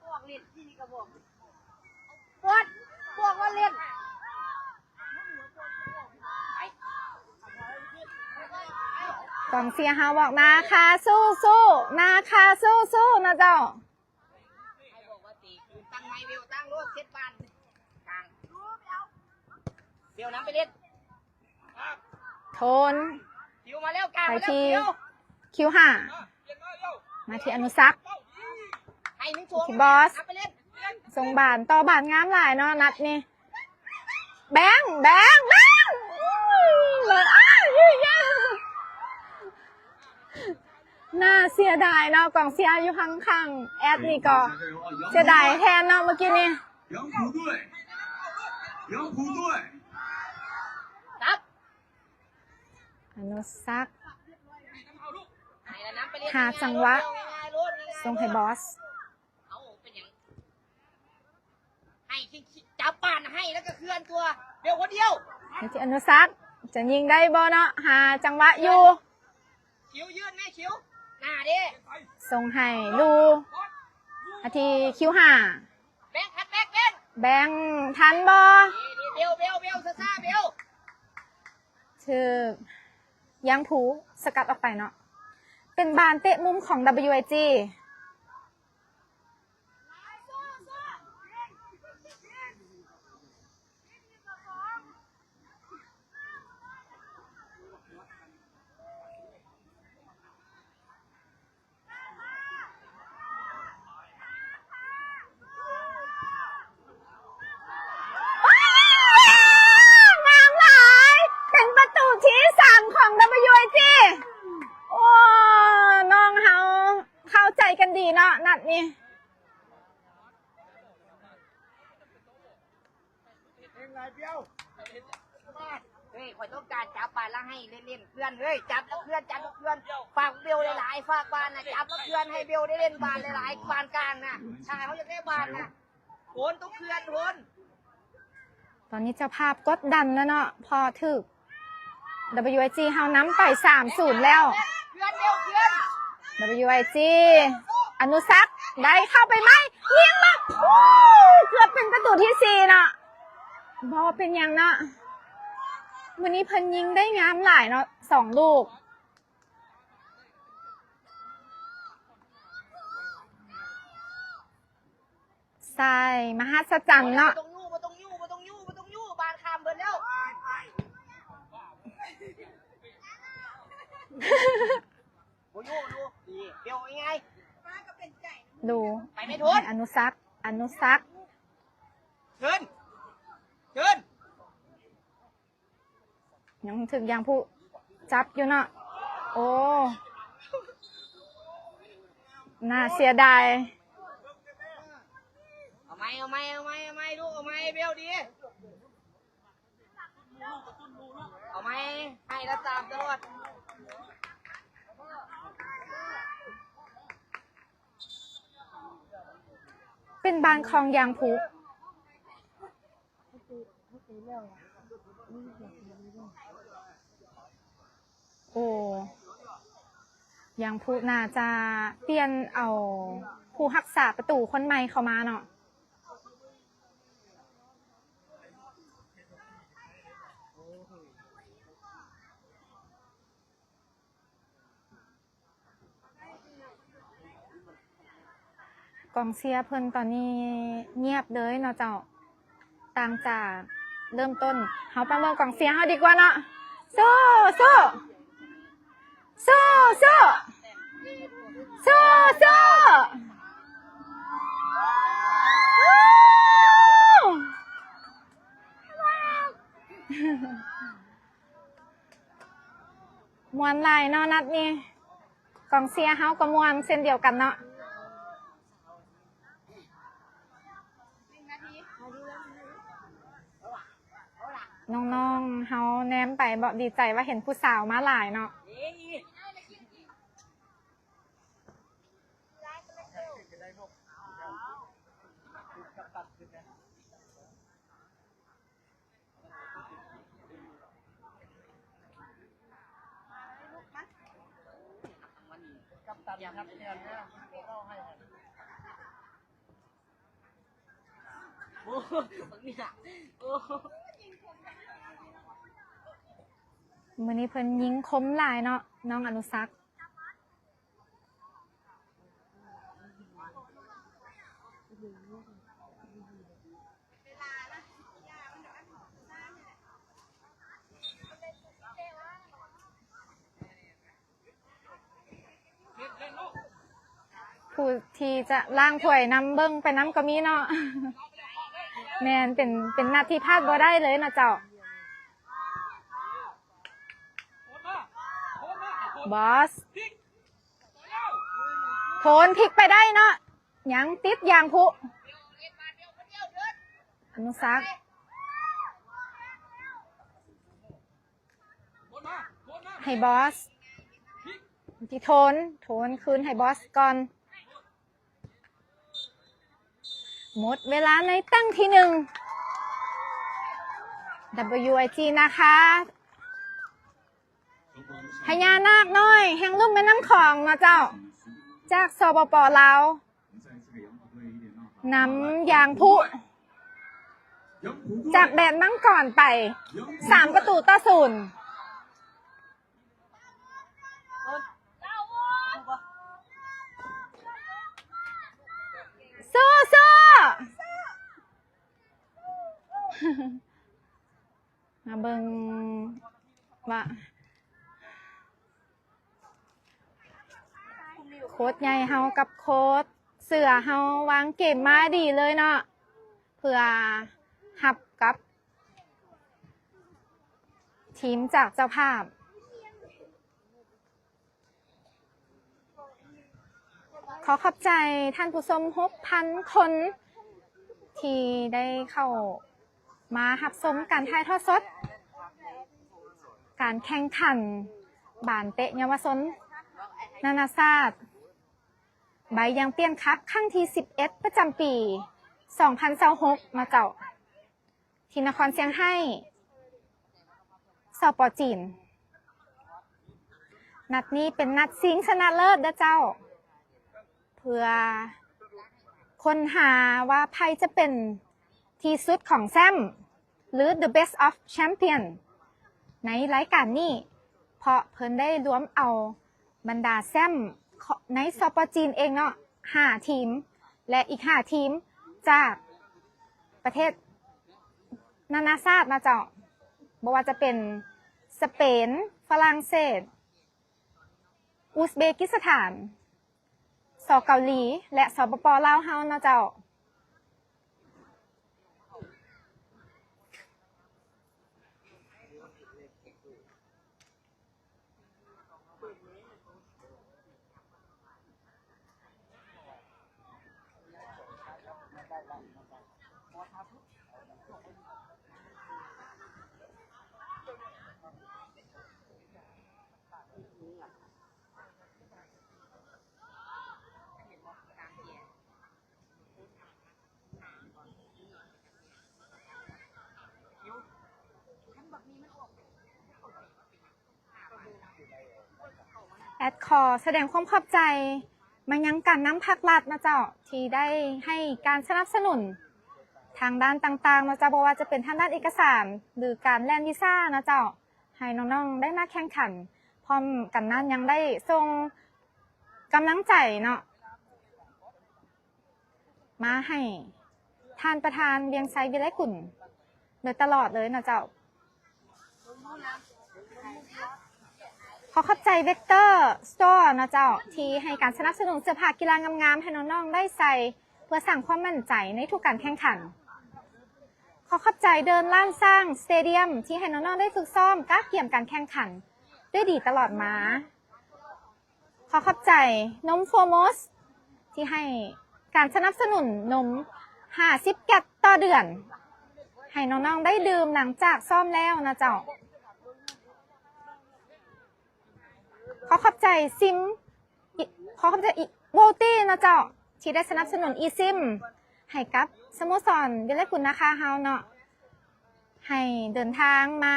ບອກເຫຼັ້ນທີ່ນີ້ກໍບອກ ບອກ ບອກວ່າເຫຼັ້ນ ກອງເຊຍເຮົາບອກ ນາຄາສູ້ໆ ນາຄາສູ້ໆ ເນາະເຈົ້າ ໃຫ້ບອກວ່າຕີຄືນ ຕັ້ງໃໝ່ເວວ ຕັ້ງໂລດ ເສັດບານກາງ ເວວນຳໄປເຫຼັ້ນ ໂທນ ຄິວມາແລ້ວ ກາງ ໄປ ມາແລ້ວ ທີ່ ຄິວ ຄິວຫ້າ ມາທີ່ອະນຸສັກ ໃຫ້ໜຶ່ງສອງ ທີ່ບອສ ນຳໄປເຫຼັ້ນ ສົ່ງບານ ຕໍ່ບານງາມຫຼາຍເນາະ ນັດນີ້ ແບງ ແບງ ແບງ ອ້າຍ ໜ້າເສຍດາຍເນາະ ກອງເຊຍຢູ່ຂ້າງໆ ແອດນີ້ກໍເສຍດາຍແທນເນາະ ເມື່ອກີ້ນີ້ 杨浦队，杨浦队，ตับ ອະນຸສັກ ໃຫ້ລະນຳໄປເລີຍ ຫາຈັງຫວະ ງ່າຍໆໂລດ ງ່າຍໆໂລດ ສົ່ງໃຫ້ບອສ ເອົາ ເປັນຫຍັງ ໃຫ້ ຈັບປານໃຫ້ ແລ້ວກໍເຄື່ອນຕົວ ເບວຄົນດຽວ ນີ້ທີ່ອະນຸສັກ ຈະຍິງໄດ້ບໍ່ເນາະ ຫາຈັງຫວະຢູ່ ຄິວຢືນແມ່ ຄິວ ໜ້າເດ້ ສົ່ງໃຫ້ລູ ອາທີ່ຄິວຫ້າ ແບງ ຄັດແບັກ ແບງ ແບງທັນບໍ່ ເບວ ເບວ ເບວ ຊ້າໆ ເບວ ຖືກຢາງພູສະກັດອອກໄປເນາະ ເປັນບານເຕະມຸມຂອງ WIG.ງາມຫຼາຍ ເປັນປະຕູທີສາມຂອງ WIG ໂອ້ ນ້ອງເຮົາເຂົ້າໃຈກັນດີເນາະ ນັດນີ້ ເກັ່ງຫຼາຍ ປຽວ ເຮີ້ຍ ຂ້ອຍຕ້ອງການຈັບບານລະໃຫ້ເຫຼັ້ນໆ ເພື່ອນເອີຍ ຈັບແລ້ວເຄື່ອນ ຈັບແລ້ວເຄື່ອນ ຝາກເບວຫຼາຍໆ ຝາກບານນະ ຈັບແລ້ວເຄື່ອນ ໃຫ້ເບວໄດ້ເຫຼັ້ນບານຫຼາຍໆ ບານກາງນະ ຖ້າເຮົາຢາກໄດ້ບານນະ ໂທນຕ້ອງເຄື່ອນ ໂທນ. ຕອນນີ້ເຈົ້າພາບກົດດັນແລ້ວເນາະ ເພາະຖືກ WIG ເຮົານຳໄປ ສາມສູນ ແລ້ວ. ເພື່ອນເດວເພື່ອນ WIG ອະນຸສັກ ໄດ້ເຂົ້າໄປໃໝ່ ຍິງມາ ໂອ້ ເກືອບເປັນປະຕູທີສີ່ເນາະ. ບໍ່ເປັນຫຍັງເນາະ ມື້ນີ້ເພິ່ນຍິງໄດ້ງາມຫຼາຍເນາະ ສອງລູກ. ໃສ່ມະຫັດສະຈັນເນາະ ບໍ່ຕ້ອງຍູ້ ບໍ່ຕ້ອງຍູ້ ບໍ່ຕ້ອງຍູ້ ບໍ່ຕ້ອງຍູ້ ບານຂ້າມເບິດແລ້ວ ບໍ່ຍູ້ ດູ ໄປໄມ່ໂທນ ອະນຸສັກ ອະນຸສັກ ເຊີນ ເຊີນ. ຍັງຖືກຢາງຜູ້ຈັບຢູ່ເນາະ ໂອ້ ໜ້າເສຍດາຍ ເອົາໃໝ່ ເອົາໃໝ່ ເອົາໃໝ່ ເອົາໃໝ່ລູກ ເອົາໃໝ່ ເບວດີ ເອົາໃໝ່ ໃຫ້ລະຕາມຕະຫຼອດ. ເປັນບານຂອງຢາງຜູ້. ໂອ້ ຢາງຜູ້ໜ້າຈະປ່ຽນເອົາຜູ້ຮັກສາປະຕູຄົນໃໝ່ເຂົ້າມາເນາະ. ກອງເຊຍເພິ່ນຕອນນີ້ງຽບເລີຍເນາະເຈົ້າ ຕ່າງຈາກເລີ່ມຕົ້ນ. ເຮົາປະເມີນກອງເຊຍເຮົາດີກວ່າເນາະ. ສູ້ ສູ້ ສູ້ ສູ້ ສູ້ ມ່ວນຫຼາຍເນາະນັດນີ້ ກອງເຊຍເຮົາກໍມ່ວນເຊັ່ນດຽວກັນເນາະ. ນ້ອງໆເຮົາແນມໄປ ບໍ່ດີໃຈວ່າເຫັນຜູ້ສາວມາຫຼາຍເນາະ. ມື້ນີ້ເພິ່ນຍິງຄົມຫຼາຍເນາະ ນ້ອງອະນຸສັກ. ຜູ້ທີ່ຈະລ້າງຖ້ວຍນຳ ເບິ່ງໄປນຳກໍມີເນາະ. ແມ່ນ ເປັນ ເປັນນັດທີ່ພາດບໍ່ໄດ້ເລີຍເນາະເຈົ້າ. ບອສ ໂທນ ພິກໄປໄດ້ເນາະ ຍັງຕິດຢາງຜູ້. ອະນຸສັກ ໃຫ້ບອສ ທີ່ໂທນ ໂທນຄືນໃຫ້ບອສກ່ອນ. ໝົດເວລາໃນຕັ້ງທີໜຶ່ງ WIG ນະຄາ ພະຍານາກນ້ອຍແຫ່ງລຸ່ມແມ່ນ້ຳຂອງເນາະເຈົ້າ ຈາກ ສປປ ລາວ ນຳຢາງຜູ້ ຈາກແດນມັງກອນໄປ ສາມປະຕູຕໍ່ສູນ. ສູ້ໆ ມາເບິ່ງວ່າ ໂຄດໃຫຍ່ເຮົາກັບໂຄດເສືອເຮົາວາງເກມມາດີເລີຍເນາະ ເພື່ອຮັບກັບທີມຈາກເຈົ້າພາບ. ຂໍຂອບໃຈທ່ານຜູ້ຊົມຫົກພັນຄົນ ທີ່ໄດ້ເຂົ້າມາຮັບຊົມການຖ່າຍທອດສົດ. ການແຂ່ງຂັນບານເຕະເຍົາວະຊົນນານາຊາດ ໃບຢາງປ່ຽນຄັບຄັ້ງທີສິບເອັດ ປະຈຳປີສອງພັນຊາວຫົກ ເນາະເຈົ້າ ທີ່ນະຄອນຊຽງໄຮ້ ສປ ຈີນ. ນັດນີ້ເປັນນັດຊິງຊະນະເລີດເດີເຈົ້າ. ເພື່ອຄົ້ນຫາວ່າໃຜຈະເປັນທີ່ສຸດຂອງແຊ້ມ ຫຼື The Best of Champion ໃນລາຍການນີ້ ເພາະເພິ່ນໄດ້ລວມເອົາບັນດາແຊ້ມ ຂອງ ໃນ ສປ ຈີນເອງເນາະ ຫ້າທີມ ແລະ ອີກຫ້າທີມຈາກປະເທດນານາຊາດນະເຈົ້າ ບໍ່ວ່າຈະເປັນສະເປນ, ຝຣັ່ງເສດ, ອຸສເບກິສຖານ, ສ ເກົາຫຼີ ແລະ ສປປ ລາວເຮົາເນາະເຈົ້າ. ແອັດຂໍສະແດງຄວາມຂອບໃຈມາຍັງການນຳພັກລັດນະເຈົ້າ ທີ່ໄດ້ໃຫ້ການສະໜັບສະໜູນທາງດ້ານຕ່າງໆນະເຈົ້າ, ບໍ່ວ່າຈະເປັນທາງດ້ານເອກະສານ ຫຼື ການແລ່ນວີຊານະເຈົ້າ, ໃຫ້ນ້ອງໆໄດ້ມາແຂ່ງຂັນ. ພ້ອມກັນນັ້ນຍັງໄດ້ສົ່ງກຳລັງໃຈເນາະ ມາໃຫ້ທ່ານປະທານ ວຽງໄຊ ວິໄລກຸນ ໂດຍຕະຫຼອດເລີຍນະເຈົ້າ. ຂໍຂອບໃຈ Vector Store ນະເຈົ້າ ທີ່ໃຫ້ການສະໜັບສະໜູນເສື້ອຜ້າກິລາງາມໆໃຫ້ນ້ອງໆໄດ້ໃສ່ ເພື່ອສ້າງຄວາມໝັ້ນໃຈໃນທຸກການແຂ່ງຂັນ. ຂໍຂອບໃຈ Done ລ້ານຊ້າງ Stadium ທີ່ໃຫ້ນ້ອງໆໄດ້ຝຶກຊ້ອມກະກຽມການແຂ່ງຂັນດ້ວຍດີຕະຫຼອດມາ. ຂໍຂອບໃຈນົມ Foremost ທີ່ໃຫ້ການສະໜັບສະໜູນນົມຫ້າສິບແກັດຕໍ່ເດືອນ ໃຫ້ນ້ອງໆໄດ້ດື່ມຫຼັງຈາກຊ້ອມແລ້ວນະເຈົ້າ. ຂໍຂອບໃຈ SIM ອີ ຂໍຂອບໃຈອີ Volty ນະເຈົ້າ ທີ່ໄດ້ສະໜັບສະໜູນ eSIM ໃຫ້ກັບສະໂມສອນວິໄລກຸນນາຄາເຮົາເນາະ ໃຫ້ເດີນທາງມາ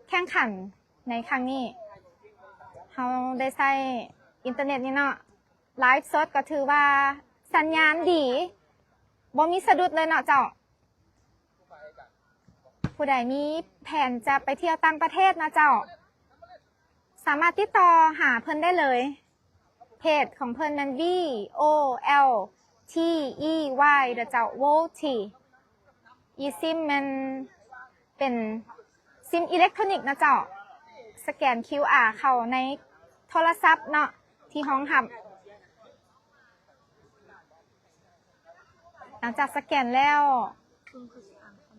ແຂ່ງຂັນ ໃນຄັ້ງນີ້ເຮົາໄດ້ໃຊ້ອິນເຕີເນັດນີ້ເນາະ ໄລຟ໌ສົດກໍຖືວ່າສັນຍານດີ ບໍ່ມີສະດຸດເລີຍເນາະເຈົ້າ. ຜູ້ໃດມີແຜນຈະໄປທ່ຽວຕ່າງປະເທດເນາະເຈົ້າ ສາມາດຕິດຕໍ່ຫາເພິ່ນໄດ້ເລີຍ. ເພຈຂອງເພິ່ນແມ່ນ V O L T E Y ເດີເຈົ້າ Volty. eSIM ແມ່ນເປັນຊິມອີເລັກໂທຣນິກນະເຈົ້າ ສະແກນຄິວອາເຂົ້າໃນໂທລະສັບເນາະ ທີ່ຮອງຮັບ. ຫຼັງຈາກສະແກນແລ້ວ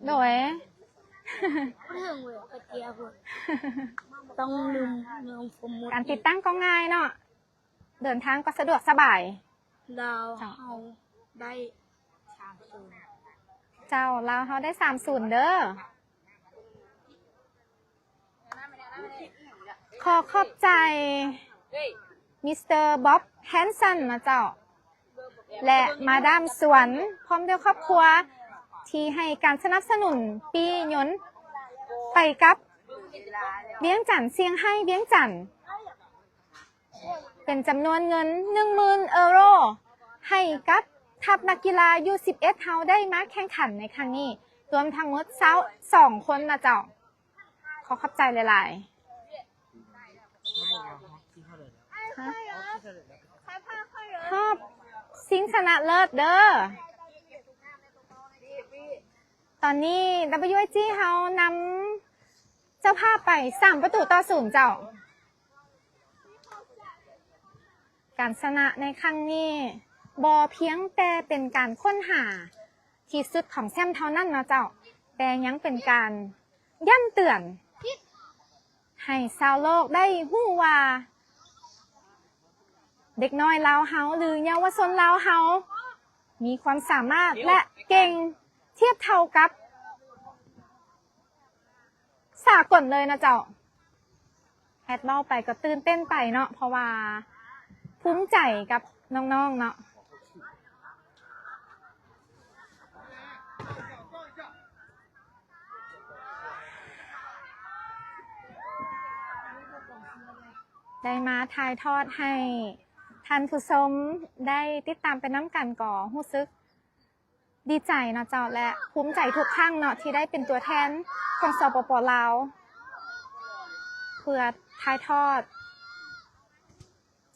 ໂດຍ ຕ້ອງລືມ ການຕິດຕັ້ງກໍງ່າຍເນາະ ເດີນທາງກໍສະດວກສະບາຍ. ລາວເຮົາໄດ້ສາມສູນ ເຈົ້າ ລາວເຮົາໄດ້ສາມສູນເດີ. ຂໍຂອບໃຈ Mister Bob Hanson ນະເຈົ້າ ແລະ ມາດາມສວນ ພ້ອມດ້ວຍຄອບຄົວ ທີ່ໃຫ້ການສະໜັບສະໜູນປີ້ຍົນໄປກັບວຽງຈັນ ຊຽງໄຮ້ ວຽງຈັນ ເປັນຈຳນວນເງິນໜຶ່ງໝື່ນເອີໂຣ ໃຫ້ກັບທັບນັກກິລາ ຢູສິບເອັດ ເຮົາໄດ້ມາແຂ່ງຂັນໃນຄັ້ງນີ້ ລວມທັງໝົດຊາວສອງຄົນນະເຈົ້າ. ຂໍຂອບໃຈຫຼາຍໆ. ຮະ? ຮອບຊິງຊະນະເລີດເດີ. ຕອນນີ້ WIG ເຮົານຳເຈົ້າພາບໄປສາມປະຕູຕໍ່ສູນເຈົ້າ. ການຊະນະໃນຄັ້ງນີ້ ບໍ່ພຽງແຕ່ເປັນການຄົ້ນຫາທີ່ສຸດຂອງແຊ້ມເທົ່ານັ້ນເນາະເຈົ້າ, ແຕ່ຍັງເປັນການຢ້ຳເຕືອນໃຫ້ຊາວໂລກໄດ້ຮູ້ວ່າ ເດັກນ້ອຍລາວເຮົາ ຫຼື ເຍົາວະຊົນລາວເຮົາ ມີຄວາມສາມາດ ແລະ ເກັ່ງທຽບເທົ່າກັບ ສາກົນເລີຍນະເຈົ້າ. ແອດເວົ້າໄປກໍຕື່ນເຕັ້ນໄປເນາະ ເພາະວ່າພູມໃຈກັບນ້ອງໆເນາະ ໄດ້ມາຖ່າຍທອດໃຫ້ທ່ານຜູ້ຊົມໄດ້ຕິດຕາມໄປນຳກັນ ກໍຮູ້ສຶກ ດີໃຈເນາະເຈົ້າ ແລະ ພູມໃຈທຸກຄັ້ງເນາະ ທີ່ໄດ້ເປັນຕົວແທນຂອງ ສປປ ລາວ ເພື່ອຖ່າຍທອດ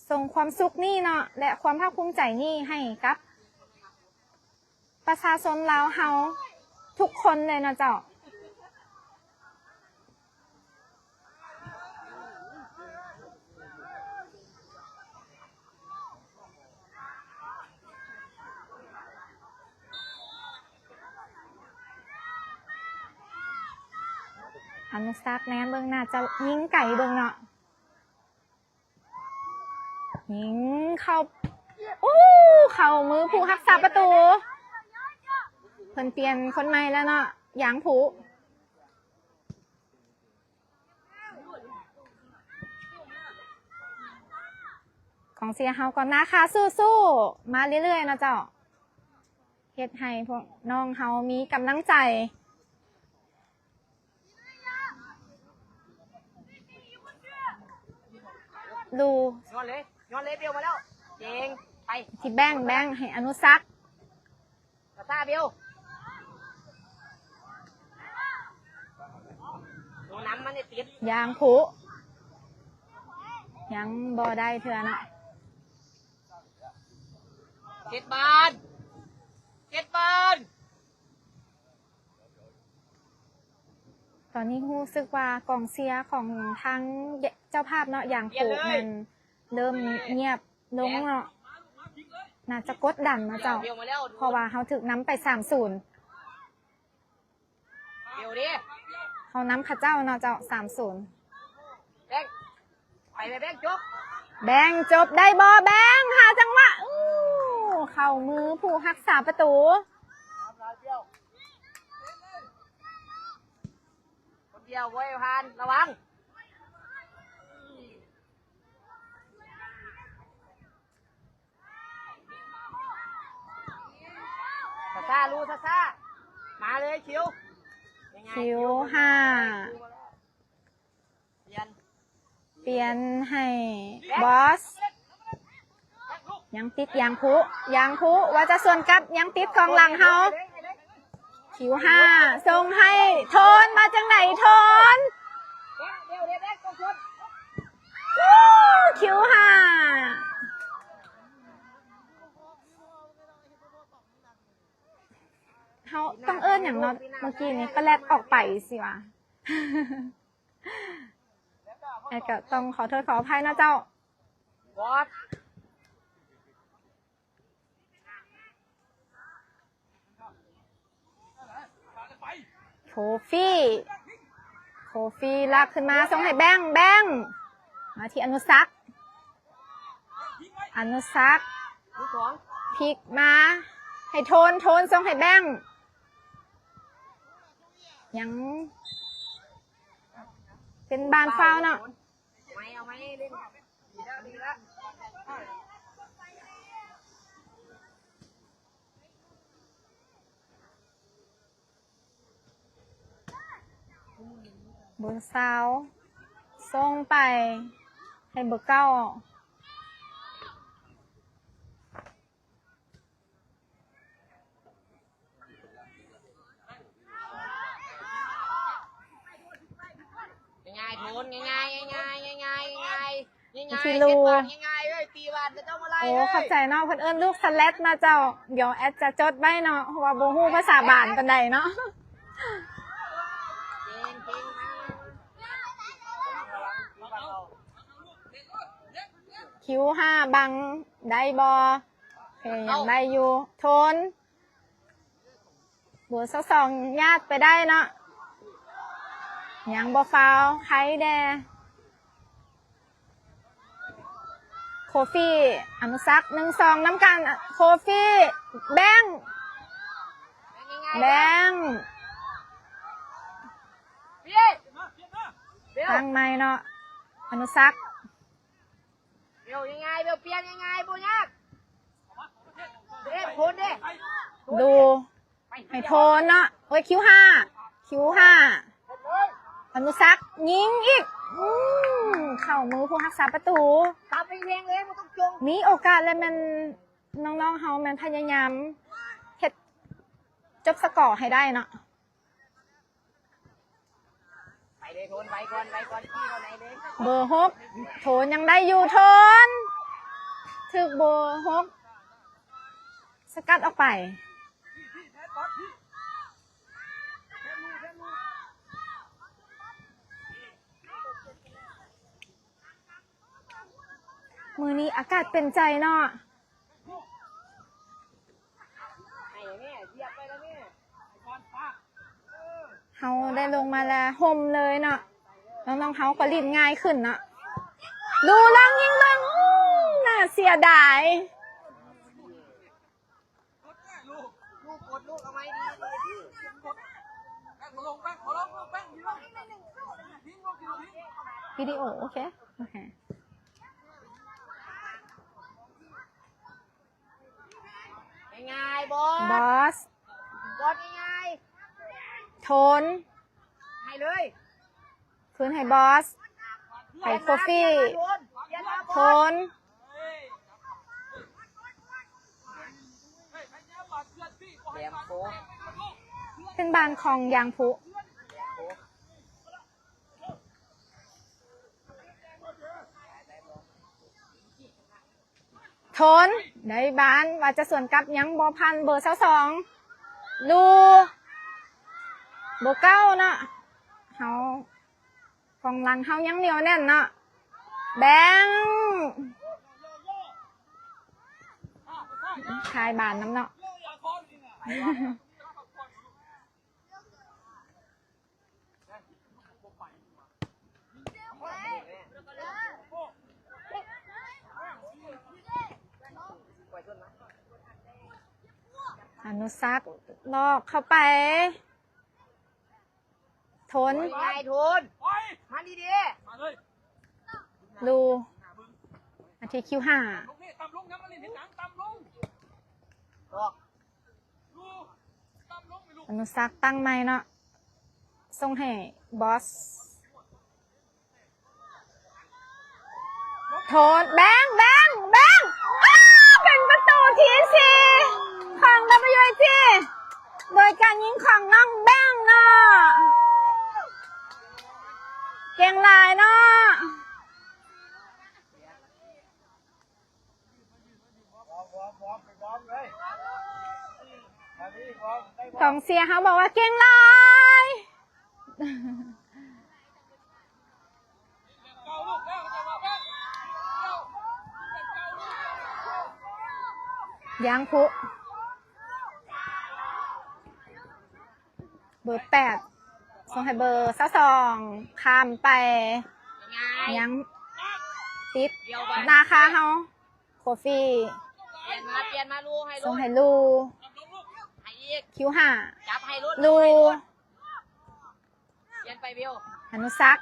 ສົ່ງຄວາມສຸກນີ້ເນາະ ແລະ ຄວາມພາກພູມໃຈນີ້ໃຫ້ກັບປະຊາຊົນລາວເຮົາທຸກຄົນເລີຍເນາະເຈົ້າ. ອະນຸສັກແນມເບິ່ງ ໜ້າຈະຍິງໄກເບິ່ງເນາະ ຍິງເຂົ້າ ໂອ້ ເຂົ້າມືຜູ້ຮັກສາປະຕູ ເພິ່ນປ່ຽນຄົນໃໝ່ແລ້ວເນາະ ຢາງຜູ ກອງເຊຍເຮົາກໍໜ້າຄາສູ້ໆມາເລື້ອຍໆເນາະເຈົ້າ ເຮັດໃຫ້ພວກນ້ອງເຮົາມີກຳລັງໃຈ ລູ ຍ້ອນເລີຍ ຍ້ອນເລີຍ ເບວມາແລ້ວ ເກັ່ງ ໄປ ທີ່ແບ່ງ ແບ່ງໃຫ້ອະນຸສັກ ຊາຊາ ເບວ ໂດນນຳມັນນີ້ຕິດ ຢາງຜູ ຍັງບໍ່ໄດ້ເທື່ອເນາະ ເຈັດບານ ເຈັດບານ. ຕອນນີ້ຮູ້ສຶກວ່າກອງເຊຍຂອງທາງເຈົ້າພາບເນາະ ຢາງຜູ ແມ່ນເລີ່ມງຽບລົງເນາະ ໜ້າຈະກົດດັນເນາະເຈົ້າ ເພາະວ່າເຮົາຖືກນຳໄປສາມສູນ ເຮົານຳເຂົາເຈົ້າເນາະເຈົ້າ ສາມສູນ ແບ່ງ ໄປແບງຈົບ ແບງຈົບໄດ້ບໍ່ ແບງ ຫາຈັງຫວະ ເຂົ້າມືຜູ້ຮັກສາປະຕູ ຄົນດຽວບໍ່ໃຫ້ຜ່ານ ລະວັງ ຊາຊາ ລູ ຊາຊາ ມາເລີຍ ຄິວ ຄິວຫ້າ ປ່ຽນ ປ່ຽນໃຫ້ບອສ ຍັງຕິດຢາງຜູ ຢາງຜູ ວ່າຈະສວນກັບ ຍັງຕິດກອງຫຼັງເຮົາ ຄິວຫ້າ ສົ່ງໃຫ້ໂທນ ມາຈັ່ງໃດໂທນ ຄິວຫ້າ ເຮົາຕ້ອງເອີ້ນຫຍັງເນາະ ເມື່ອກີ້ນີ້ປະແລັດອອກໄປຊິຫວາ ແອດກໍຕ້ອງຂໍໂທດຂໍອະໄພເນາະເຈົ້າ. ໂຄຟີ ໂຄຟີ ລາກຂຶ້ນມາ ສົ່ງໃຫ້ແບງ ແບງ ມາທີ່ອະນຸສັກ ອະນຸສັກ ພິກມາໃຫ້ໂທນ ໂທນສົ່ງໃຫ້ແບງ ຍັງເປັນບານຟາວເນາະ. ເບີຊາວສົ່ງໄປໃຫ້ເບີເກົ້າ. ງ່າຍໆ ໂທນ ງ່າຍໆ ງ່າຍໆ ງ່າຍໆ ງ່າຍໆ ງ່າຍໆ ທີ່ລູ ເຈັດບາດ ງ່າຍໆ ເອີຍ ຕີບາດ ແລ້ວເຈົ້າມາໄລ່ ໂອ້ ເອີຍ ຂອບໃຈເນາະ ເພິ່ນເອີ້ນລູກສະແລັດເນາະເຈົ້າ. ດຽວແອດຈະຈົດໄວ້ເນາະ ເພາະວ່າບໍ່ຮູ້ພາສາບານປານໃດເນາະ. ເກັ່ງໆ ຄິວຫ້າ ບັງໄດ້ບໍ່? ໂອເຄ ຍັງໄດ້ຢູ່ ໂທນ ເບີຊາວສອງ ຍາດໄປໄດ້ເນາະ ຍັງບໍ່ຟາວ ໃຄແດ່. ໂຄຟີ ອະນຸສັກ ໜຶ່ງສອງ ນຳກັນ ໂຄຟີ ແບງ ແບງ ຕັ້ງໃໝ່ເນາະ. ອະນຸສັກ ເບວງ່າຍໆ ເບວປ່ຽນງ່າຍໆ ບໍ່ຍາກ ເດ້ ໂພນເດ້ ດູ ໃຫ້ໂທນເນາະ ໂອ້ຍ ຄິວຫ້າ ຄິວຫ້າ ອະນຸສັກ ຍິງອີກ ອືມ ເຂົ້າມືຜູ້ຮັກສາປະຕູ ຕັບແຮງໆເລີຍ ບໍ່ຕ້ອງຈົ່ງ ມີໂອກາດແລ້ວແມ່ນ ນ້ອງໆເຮົາແມ່ນພະຍາຍາມເຮັດຈົບສະກໍໃຫ້ໄດ້ເນາະ. ໄປເລີຍໂທນ ໄວກ່ອນ ໄວກ່ອນ ຂີ່ເຂົ້າໃນເລີຍ ເບີຫົກ ໂທນຍັງໄດ້ຢູ່ ໂທນ ຖືກເບີຫົກສະກັດອອກໄປ. ມື້ນີ້ອາກາດເປັນໃຈເນາະ. ເຮົາໄດ້ລົງມາແລ້ວຮົ່ມເລີຍເນາະ ນ້ອງໆເຮົາກໍຫຼິ້ນງ່າຍຂຶ້ນເນາະ ດູລອງຍິງເບິ່ງ ອືມ ໜ້າເສຍດາຍ ວິດີໂອ ໂອເຄ ໂອເຄ. ງ່າຍໆ ບອສ ບອສ ບອສ ງ່າຍໆ ໂທນ ໃຫ້ເລີຍ ຄືນໃຫ້ບອສ ໃຫ້ໂຄຟີ ໂທນ ເປັນບານຂອງຢາງພຸ. ໂທນ ໄດ້ບານ ວ່າຈະສວນກັບ ຍັງບໍ່ຜ່ານເບີຊາວສອງ ລູ ເບີເກົ້າເນາະ ເຮົາ ກອງຫຼັງເຮົາຍັງໜຽວແໜ້ນເນາະ ແບງ ຂາຍບານນຳເນາະ. ອະນຸສັກ ລອກເຂົ້າໄປ ໂທນ ໄປໂທນ ມາດີໆ ລູ ມາທີ່ຄິວຫ້າ ອອກ ອະນຸສັກຕັ້ງໃໝ່ເນາະ ສົ່ງໃຫ້ບອສ ໂທນ ແບງ ແບງ ແບງ ອ້າ ເປັນປະຕູທີສີ່ຂອງ WIT ໂດຍການຍິງຂອງນ້ອງແບງເນາະ ເກັ່ງຫຼາຍເນາະ. ກອງເຊຍເຮົາບອກວ່າເກັ່ງຫຼາຍ ຢາງພຸ ເບີແປດ ສົ່ງໃຫ້ເບີຊາວສອງ ຂ້າມໄປ ຍັງຕິດໜ້າຄາເຮົາ ໂຄຟີ ປ່ຽນມາ ປ່ຽນມາ ລູ ໃຫ້ລູ ສົ່ງໃຫ້ລູ ໃຫ້ອີກ ຄິວຫ້າ ຈັບໃຫ້ລູ ລູ ປ່ຽນໄປ ບິວ ອະນຸສັກ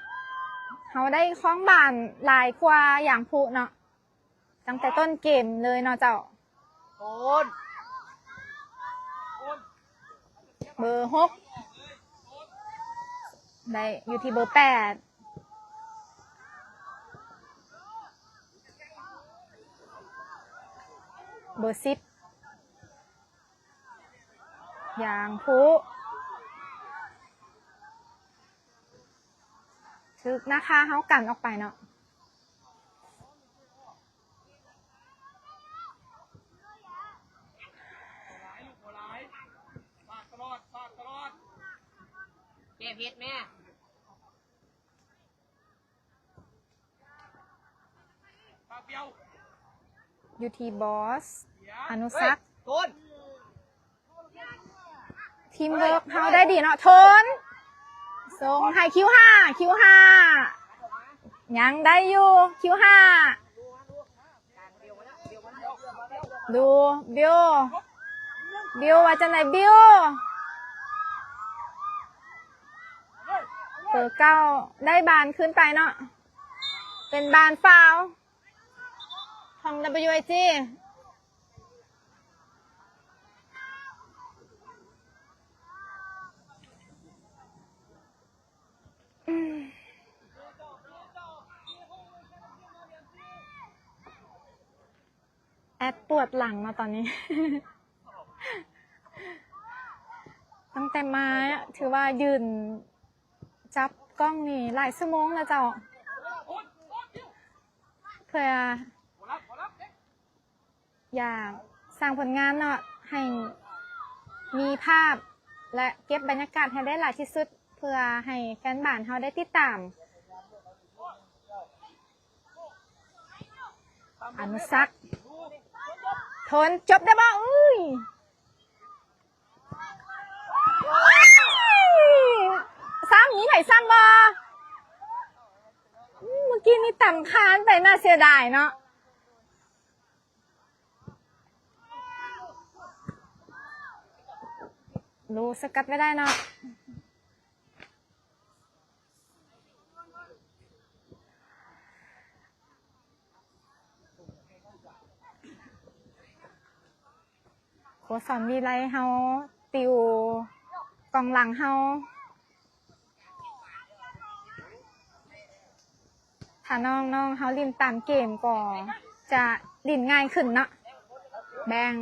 ເຮົາໄດ້ຄອງບານຫຼາຍກວ່າຢາງພຸເນາະ. ຕັ້ງແຕ່ຕົ້ນເກມເລີຍເນາະເຈົ້າ. ໂອນ ເບີຫົກ ໄດ້ຢູ່ທີ່ເບີແປດ ເບີສິບ ຢາງພຸ ຖືກນາຄາເຮົາກັນອອກໄປເນາະ. ແກ້ເຜັດແມ່. ຢູ່ທີ່ບອສ ອະນຸສັກ ເຮີ້ຍ ໂທນ ທີມເວີກເຮົາໄດ້ດີເນາະ ໂທນ ສົ່ງໃຫ້ຄິວຫ້າ ຄິວຫ້າ ຍັງໄດ້ຢູ່ ຄິວຫ້າ ດູ ບິວ ບິວ ວ່າຈັ່ງໃດ ບິວ ເບີເກົ້າ ໄດ້ບານຄືນໄປເນາະ. ເປັນບານຟາວຂອງ WIG. ແອດປວດຫຼັງເນາະຕອນນີ້ ຕັ້ງແຕ່ມາຖືວ່າຢືນຈັບກ້ອງນີ້ຫຼາຍຊົ່ວໂມງແລ້ວເຈົ້າ ເພື່ອ ຢາກສ້າງຜົນງານເນາະ ໃຫ້ມີພາບ ແລະ ເກັບບັນຍາກາດໃຫ້ໄດ້ຫຼາຍທີ່ສຸດ ເພື່ອໃຫ້ແຟນບານເຮົາໄດ້ຕິດຕາມ. ອະນຸສັກ ທົນ ຈົບໄດ້ບໍ່? ເອີຍ ຊ້ຳ ມີໃຜຊ້ຳບໍ່? ອືມ ເມື່ອກີ້ນີ້ຕຳຄານໄປ ໜ້າເສຍດາຍເນາະ. ລູກສະກັດໄວ້ໄດ້ເນາະ ໂຄຊອນວິໄລເຮົາ ຕິວກອງຫຼັງເຮົາ. ຖ້ານ້ອງໆເຮົາຫຼິ້ນຕາມເກມກໍຈະຫຼິ້ນງ່າຍຂຶ້ນເນາະ. ແບງ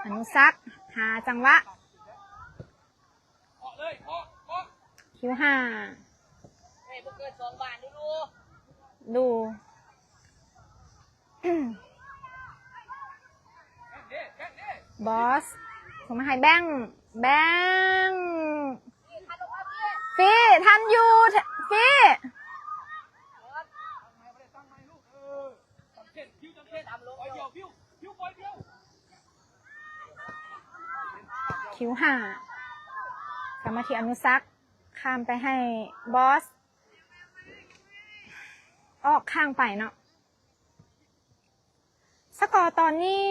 ອະນຸສັກ ຫາຈັງຫວະ ຄິວຫ້າ ດູ ບອສ ສົ່ງມາໃຫ້ແບງ ແບງ ຟີ ທັນຢູ່ ຟີ ຄິວຫ້າ ສຳມາທີ່ອະນຸສັກ ຂ້າມໄປໃຫ້ບອສ ອອກຂ້າງໄປເນາະ. ສະກໍຕອນນີ້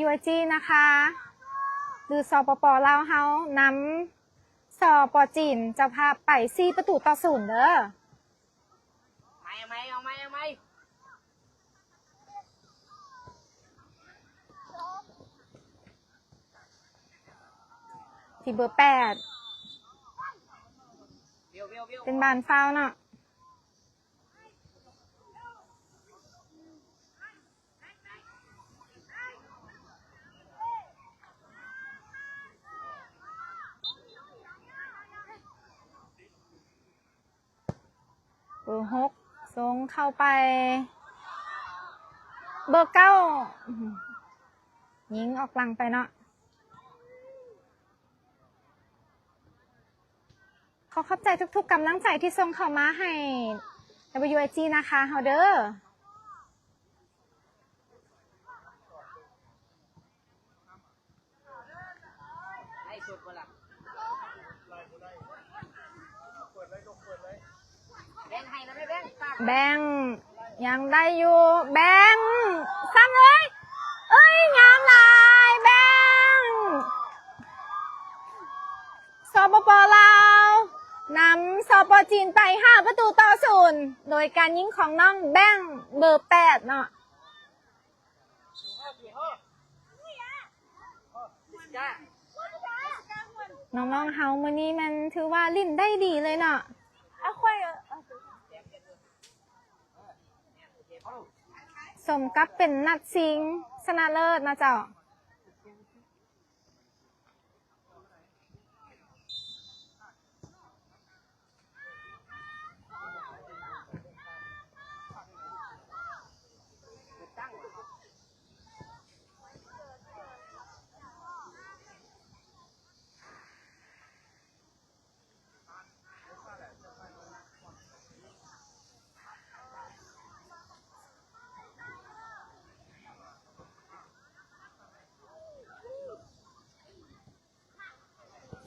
WIG ນະຄະ ຫຼື ສປປ ລາວເຮົາ ນຳ ສປ ຈີນ ເຈົ້າພາບໄປ ສີ່ປະຕູຕໍ່ສູນເດີ. ເອົາໃໝ່ ເອົາໃໝ່ ເອົາໃໝ່ ເອົາໃໝ່ ທີ່ເບີແປດ ເປັນບານຟາວເນາະ. ເບີຫົກ ສົ່ງເຂົ້າໄປ ເບີເກົ້າ ຍິງອອກຫຼັງໄປເນາະ. ຂໍຂອບໃຈທຸກໆກຳລັງໃຈທີ່ສົ່ງເຂົ້າມາໃຫ້ WIG ນະຄະ ເຮົາເດີ. ແບງ ຍັງໄດ້ຢູ່ ແບງ ຊ້ຳເລີຍ ເອີຍ ງາມຫຼາຍ ແບງ ສປປ ລາວ ນຳ ສປ ຈີນ ໄປ ຫ້າປະຕູຕໍ່ສູນ ໂດຍການຍິງຂອງນ້ອງແບງ ເບີແປດເນາະ. ນ້ອງໆເຮົາມື້ນີ້ແມ່ນຖືວ່າຫຼິ້ນໄດ້ດີເລີຍເນາະ ສົມກັບເປັນນັດຊິງຊະນະເລີດເນາະເຈົ້າ.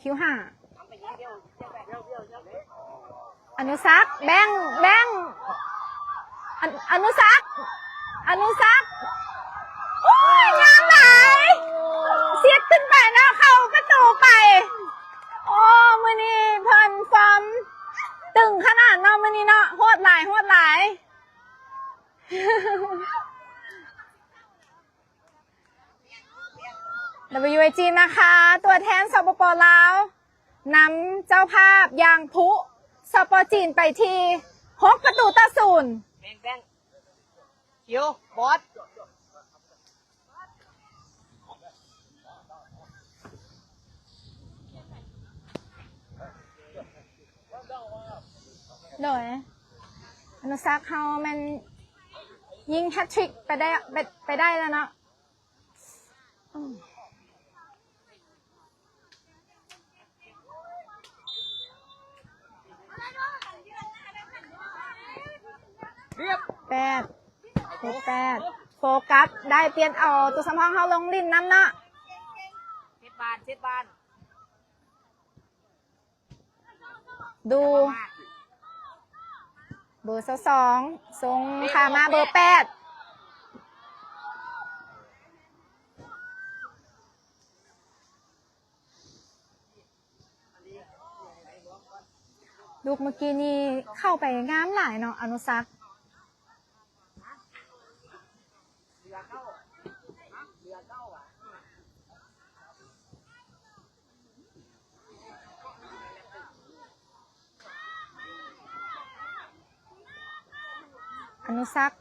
ຄິວຫ້າ ອະນຸສັກ ແບງ ແບງ ອະ ອະນຸສັກ ອະນຸສັກ ໂອ້ຍ ງາມຫຼາຍ ເສຍບຂຶ້ນໄປເນາະ ເຂົ້າປະຕູໄປ. ໂອ້ ມື້ນີ້ເພິ່ນຟອມຕຶງຂະໜາດເນາະ ມື້ນີ້ເນາະ ໂຫດຫຼາຍ ໂຫດຫຼາຍ. ดับเบิลยูเอจี นะคะ ตัวแทน สปป ลาว นำเจ้าภาพยางพลุ สป จีน ไปที่ หก ประตูต่อ ศูนย์ แบ่ง แบ่ง คิว บอส โดย อนุสักเฮาแม่นยิงแฮตทริกไปได้ ไป ไปได้แล้วเนาะ เรียบ แปด เบอร์แปด โฟกัส ได้เปลี่ยน เอา ตัวสำรองเฮาลงหลิ้นนำเนาะ เช็ดบาน เช็ดบาน ดู เบอร์ซาวสอง ส่งข้ามมาเบอร์แปด ลูกเมื่อกี้นี้เข้าไปงามหลายเนาะ อนุสัก อนุสัก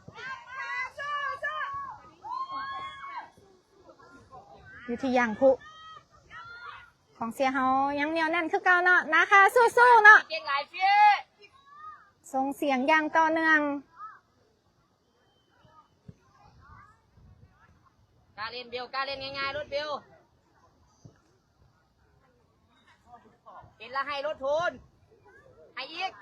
อยู่ที่ยางพลุ กองเชียร์เฮายังเหนียวแน่นคือเก่าเนาะ นะคะ สู้ๆ เนาะ เก่งหลายเฟีย ส่งเสียงอย่างต่อเนื่อง กล้าเล่นเบล กล้าเล่นง่ายๆ รถเบล เห็นแล้วให้รถโทน ให้อีก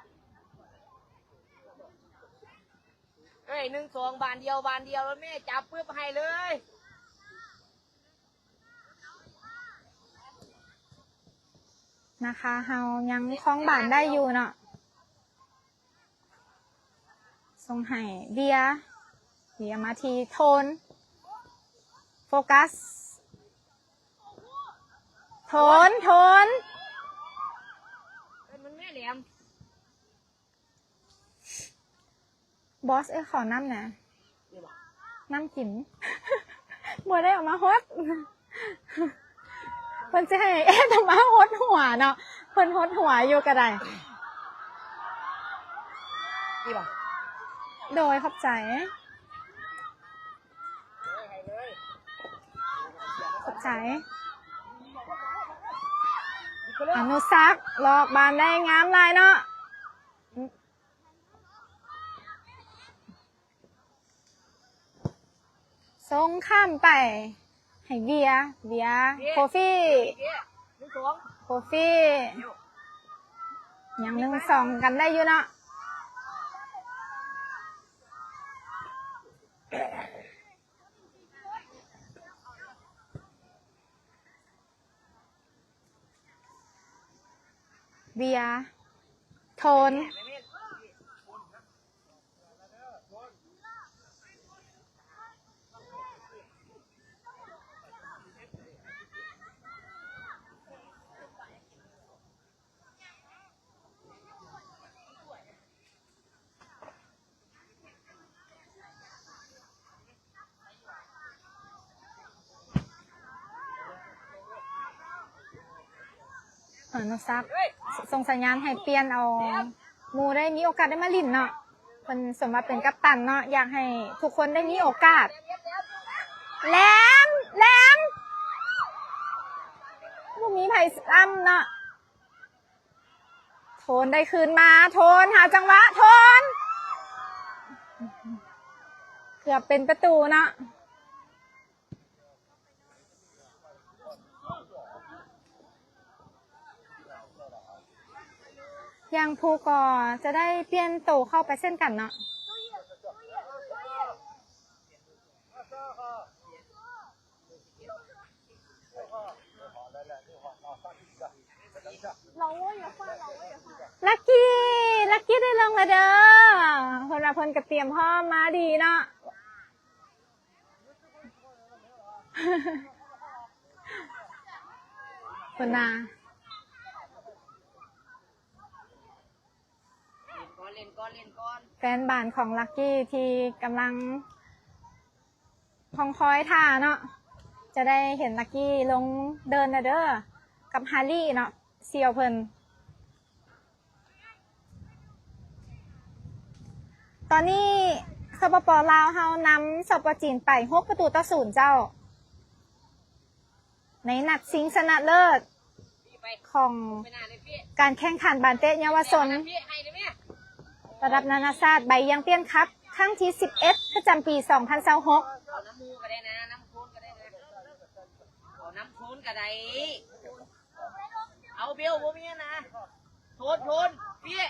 เอ้ย หนึ่งสอง บานเดียว บานเดียว แล้วแม่จับปึ๊บให้เลย นะคะ เฮายังครองบานได้อยู่เนาะ ส่งให้เบียร์ เบียร์มาที่โทน โฟกัส โทน โทน เอ้ย มันแม่แหลม บอส เอ้ย ขอน้ำแหน่ นี่บ่ น้ำกิน บ่ได้เอามาฮด เพิ่นสิให้เอสมาฮดหัวเนาะ เพิ่นฮดหัวอยู่ก็ได้ นี่บ่ โดย ขอบใจ ขอบใจ อนุสัก ลอกบานได้งามหลายเนาะ ส่งข้ามไปให้เบียร์ เบียร์ โคฟี่ โคฟี่ ยังหนึ่งสองกันได้อยู่เนาะ เบียร์ โทน อนุสัก ส่งสัญญาณให้เปลี่ยนเอา หมู่ได้มีโอกาสได้มาหลิ้นเนาะ เพิ่นสมว่าเป็นกัปตันเนาะ อยากให้ทุกคนได้มีโอกาส แหลม แหลม บ่มีไผล้ำเนาะ โทนได้คืนมา โทนหาจังหวะ โทน เกือบเป็นประตูเนาะ ยางภูก็จะได้เปลี่ยนโตเข้าไปเช่นกันเนาะ ลักกี้ ลักกี้ได้ลงแล้วเด้อ เพิ่นว่าเพิ่นก็เตรียมพร้อมมาดีเนาะ เพิ่นน่ะ เล่นก่อน เล่นก่อน เล่นก่อน แฟนบานของลักกี้ที่กำลังคอยท่าเนาะ ຈະໄດ້ເຫັນລັກກີ້ລົງເດີ່ນແລ້ວເດີ ກັບຮາຣີເນາະ ສ່ຽວເພິ່ນ. ຕອນນີ້ ສປປ ລາວເຮົານຳ ສປປ ຈີນໄປ ຫົກປະຕູຕໍ່ສູນເຈົ້າ. ໃນນັດຊິງຊະນະເລີດຂອງການແຂ່ງຂັນບານເຕະເຍົາວະຊົນ ລະດັບນານາຊາດ ໃບຢຽງປຽນຄັບ ຄັ້ງທີສິບເອັດ ປະຈຳປີສອງພັນຊາວຫົກ. ເອົານ້ຳໝູ່ກໍໄດ້ນະ ນ້ຳໂຄນກໍໄດ້ນະ ເອົານ້ຳໂຄນກໍໄດ້ ເອົາເບວ ບໍ່ມີນະ ໂທນ ໂທນ ເປຍ.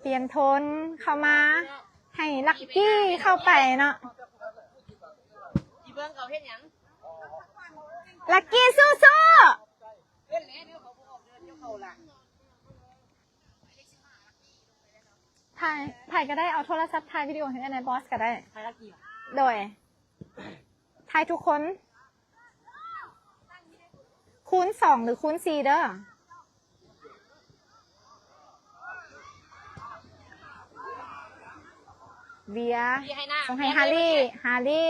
ປ່ຽນໂທນເຂົ້າມາໃຫ້ລັກກີ້ເຂົ້າໄປເນາະ. ອີເບິ່ງເຂົາເຮັດຫຍັງ? ລັກກີ້ສູ້ໆ. ເຮັດແລ້ວ ເຂົາບໍ່ອອກເດີນ ເຈົ້າເຂົ້າຫຼັງ. ຖ່າຍ ໃຜກໍໄດ້ ເອົາໂທລະສັບຖ່າຍວິດີໂອໃຫ້ແດ່ ບອສກໍໄດ້. ຖ່າຍລັກກີ້ ໂດຍ ຖ່າຍທຸກຄົນ ຄູນສອງ ຫຼື ຄູນສີ່ເດີ. ເວຍ ສົ່ງໃຫ້ຮາຣີ ຮາຣີ.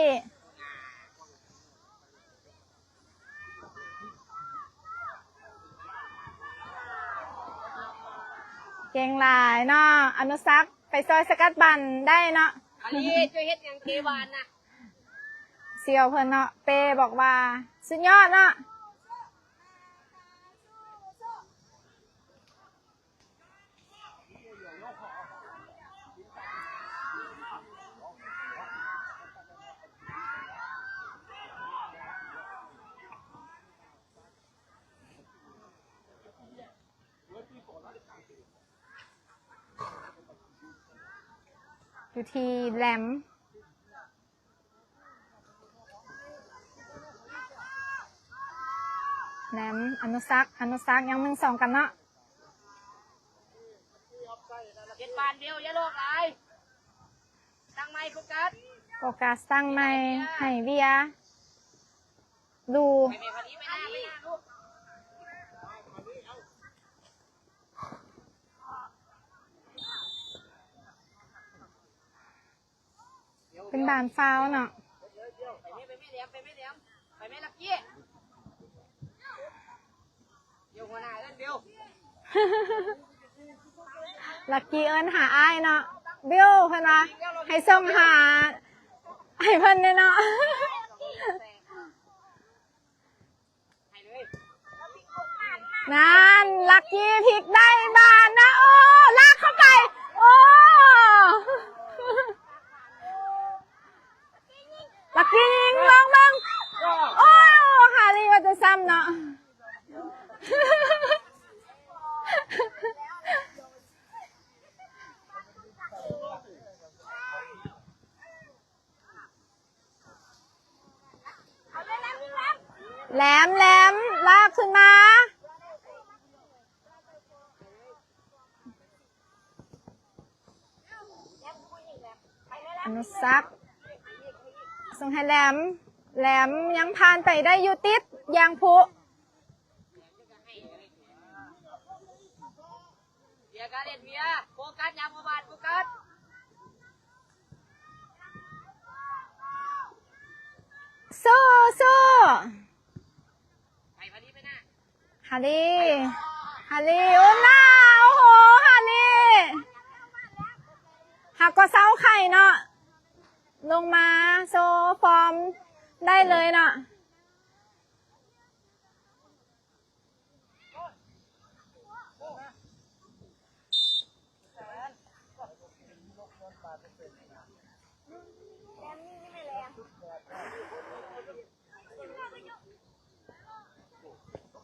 ເກັ່ງຫຼາຍເນາະ ອະນຸສັກ ໄປຊ່ອຍສະກັດບັນໄດ້ເນາະ. ອາລີ ເຈົ້າເຮັດຫຍັງເກວານນະ? ສ່ຽວເພິ່ນເນາະ ເປ້ບອກວ່າສຸດຍອດເນາະ. ຢູ່ທີ່ແຫຼມ ແຫຼມ ອະນຸສັກ ອະນຸສັກ ຍັງໜຶ່ງສອງກັນເນາະ. ເກັບບານດຽວ ຢ່າຫຼອກຫຼາຍ ຕັ້ງໃໝ່ ໂຟກັສ ໂຟກັສ ຕັ້ງໃໝ່ ໃຫ້ເວຍ ລູ ເປັນບານຟາວເນາະ. ໄປແມ່ ໄປແມ່ແຫຼມ ໄປແມ່ແຫຼມ ໄປແມ່ລັກກີ້ ດຽວຫົວໜ້າເອີ້ນບິວ ລັກກີ້ເອີ້ນຫາອ້າຍເນາະ ບິວ ເພິ່ນວ່າໃຫ້ສົ່ງຫາໃຫ້ເພິ່ນແດ່ເນາະ. ນັ້ນ ລັກກີ້ພິກໄດ້ບານນະ ໂອ້ ລາກເຂົ້າໄປ ໂອ້ ລັກກີ້ຍິງ ເບິ່ງ ເບິ່ງ ໂອ້ ຮາຣີວ່າຈະຊ້ຳເນາະ. ແຫຼມ ແຫຼມ ລາກຂຶ້ນມາ ອະນຸສັກ ສົ່ງໃຫ້ແຫຼມ ແຫຼມຍັງຜ່ານໄປໄດ້ຢູ່ ຕິດ ຢາງພຸ ເວຍກາເລັດ ເວຍ ໂຟກັສ ຢ່າປະໝາດ ໂຟກັສ ສູ້ ສູ້ ໄປ ພາລີ ໄປໜ້າ ຮາຣີ ຮາຣີ ໂອ້ ໜ້າ ໂອ້ໂຫ ຮາຣີ ຫາກໍເຊົາໄຂ້ເນາະ ລົງມາໂຊຟອມໄດ້ເລີຍເນາະ.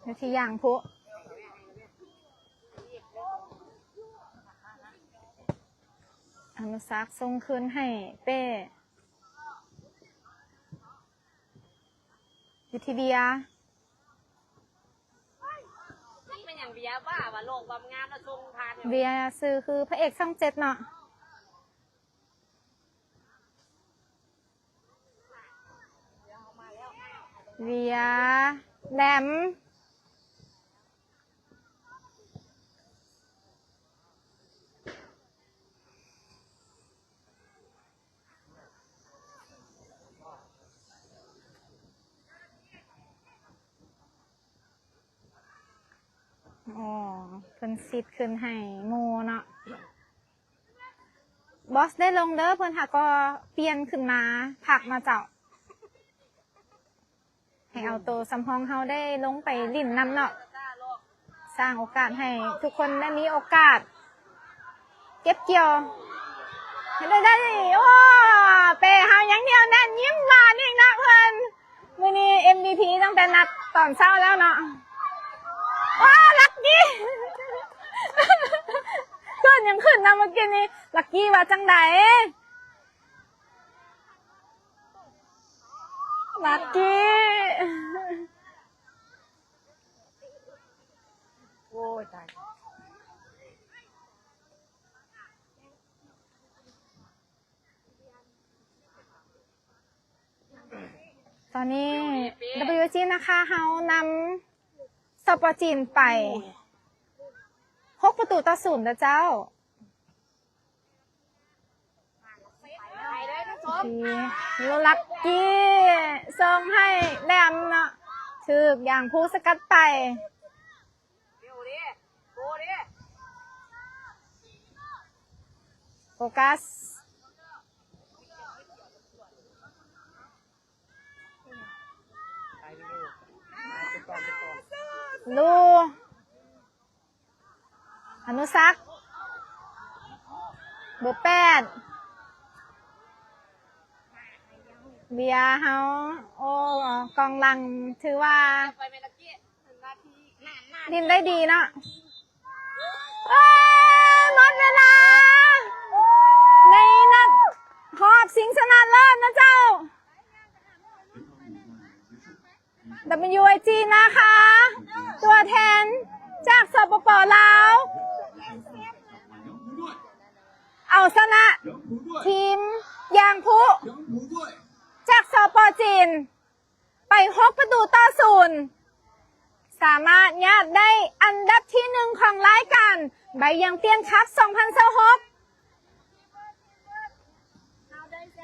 ຢູ່ທີ່ຢາງພຸ ອະນຸສັກສົ່ງຄືນໃຫ້ເປ້ ຢູ່ທີ່ເວຍ ມັນເປັນຫຍັງເວຍບ້າວ່າ ຫຼອກຄວາມງາມແລ້ວສົ່ງຜ່ານ ເວຍຊື່ຄືພະເອກຊ່ອງເຈັດເນາະ. ເວຍ ແຫຼມ ແຫຼມ ແຫຼມ ພິ່ນຊິດຂຶ້ນໃຫ້ໝູ່ເນາະ. ບອສໄດ້ລົງເດີ ເພິ່ນຫາກໍປ່ຽນຂຶ້ນມາພັກເນາະເຈົ້າ. ໃຫ້ເອົາໂຕສຳຮອງເຮົາໄດ້ລົງໄປຫຼິ້ນນຳເນາະ, ສ້າງໂອກາດໃຫ້ທຸກຄົນໄດ້ມີໂອກາດເກັບກ່ຽວໃຫ້ໄດ້. ໂອ້ ເປ້ເຮົາຍັງໜຽວແໜ້ນ ຍິ້ມຫວານອີກນະເພິ່ນ. ມື້ນີ້ ເອັມ ວີ ພີ ຕັ້ງແຕ່ນັດຕອນເຊົ້າແລ້ວເນາະ. ວ້າ ລັກກີ້ ເກີດຫຍັງຂຶ້ນນະເມື່ອກີ້ນີ້? ລັກກີ້ວ່າຈັ່ງໃດ? ລັກກີ້ ໂອ້ຍ ຕາຍ. ຕອນນີ້ ດັບເບິນຢູ ເອັຈ ຈີ ນາຄາ ເຮົານຳ ສປ ຈີນ ໄປ ຫົກປະຕູຕໍ່ສູນເດີເຈົ້າ. ລັກກີ້ສົ່ງໃຫ້ແຫຼມເນາະ, ຖືກຢາງພູສະກັດໄປ. ໂຟກັສ ລູ ອະນຸສັກ ເບີແປດ ເບຍເຮົາ. ໂອ້ ກອງຫຼັງຖືວ່າຫຼິ້ນໄດ້ດີເນາະ. ເອີ ໝົດເວລາໃນນັດຮອບຊິງຊະນະເລີດນະເຈົ້າ. ດັບເບິນຢູ ເອັຈ ຈີ ນາຄາ ຕົວແທນຈາກ ສປປ ລາວ ເອົາຊະນະທີມຢາງພຸຈາກ ສປ ຈີນ ໄປຫົກປະຕູຕໍ່ສູນ ສາມາດຍາດໄດ້ອັນດັບທີໜຶ່ງຂອງລາຍການໃບຢາງຕຽນຄັບສອງພັນຊາວຫົກ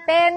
ເປັນ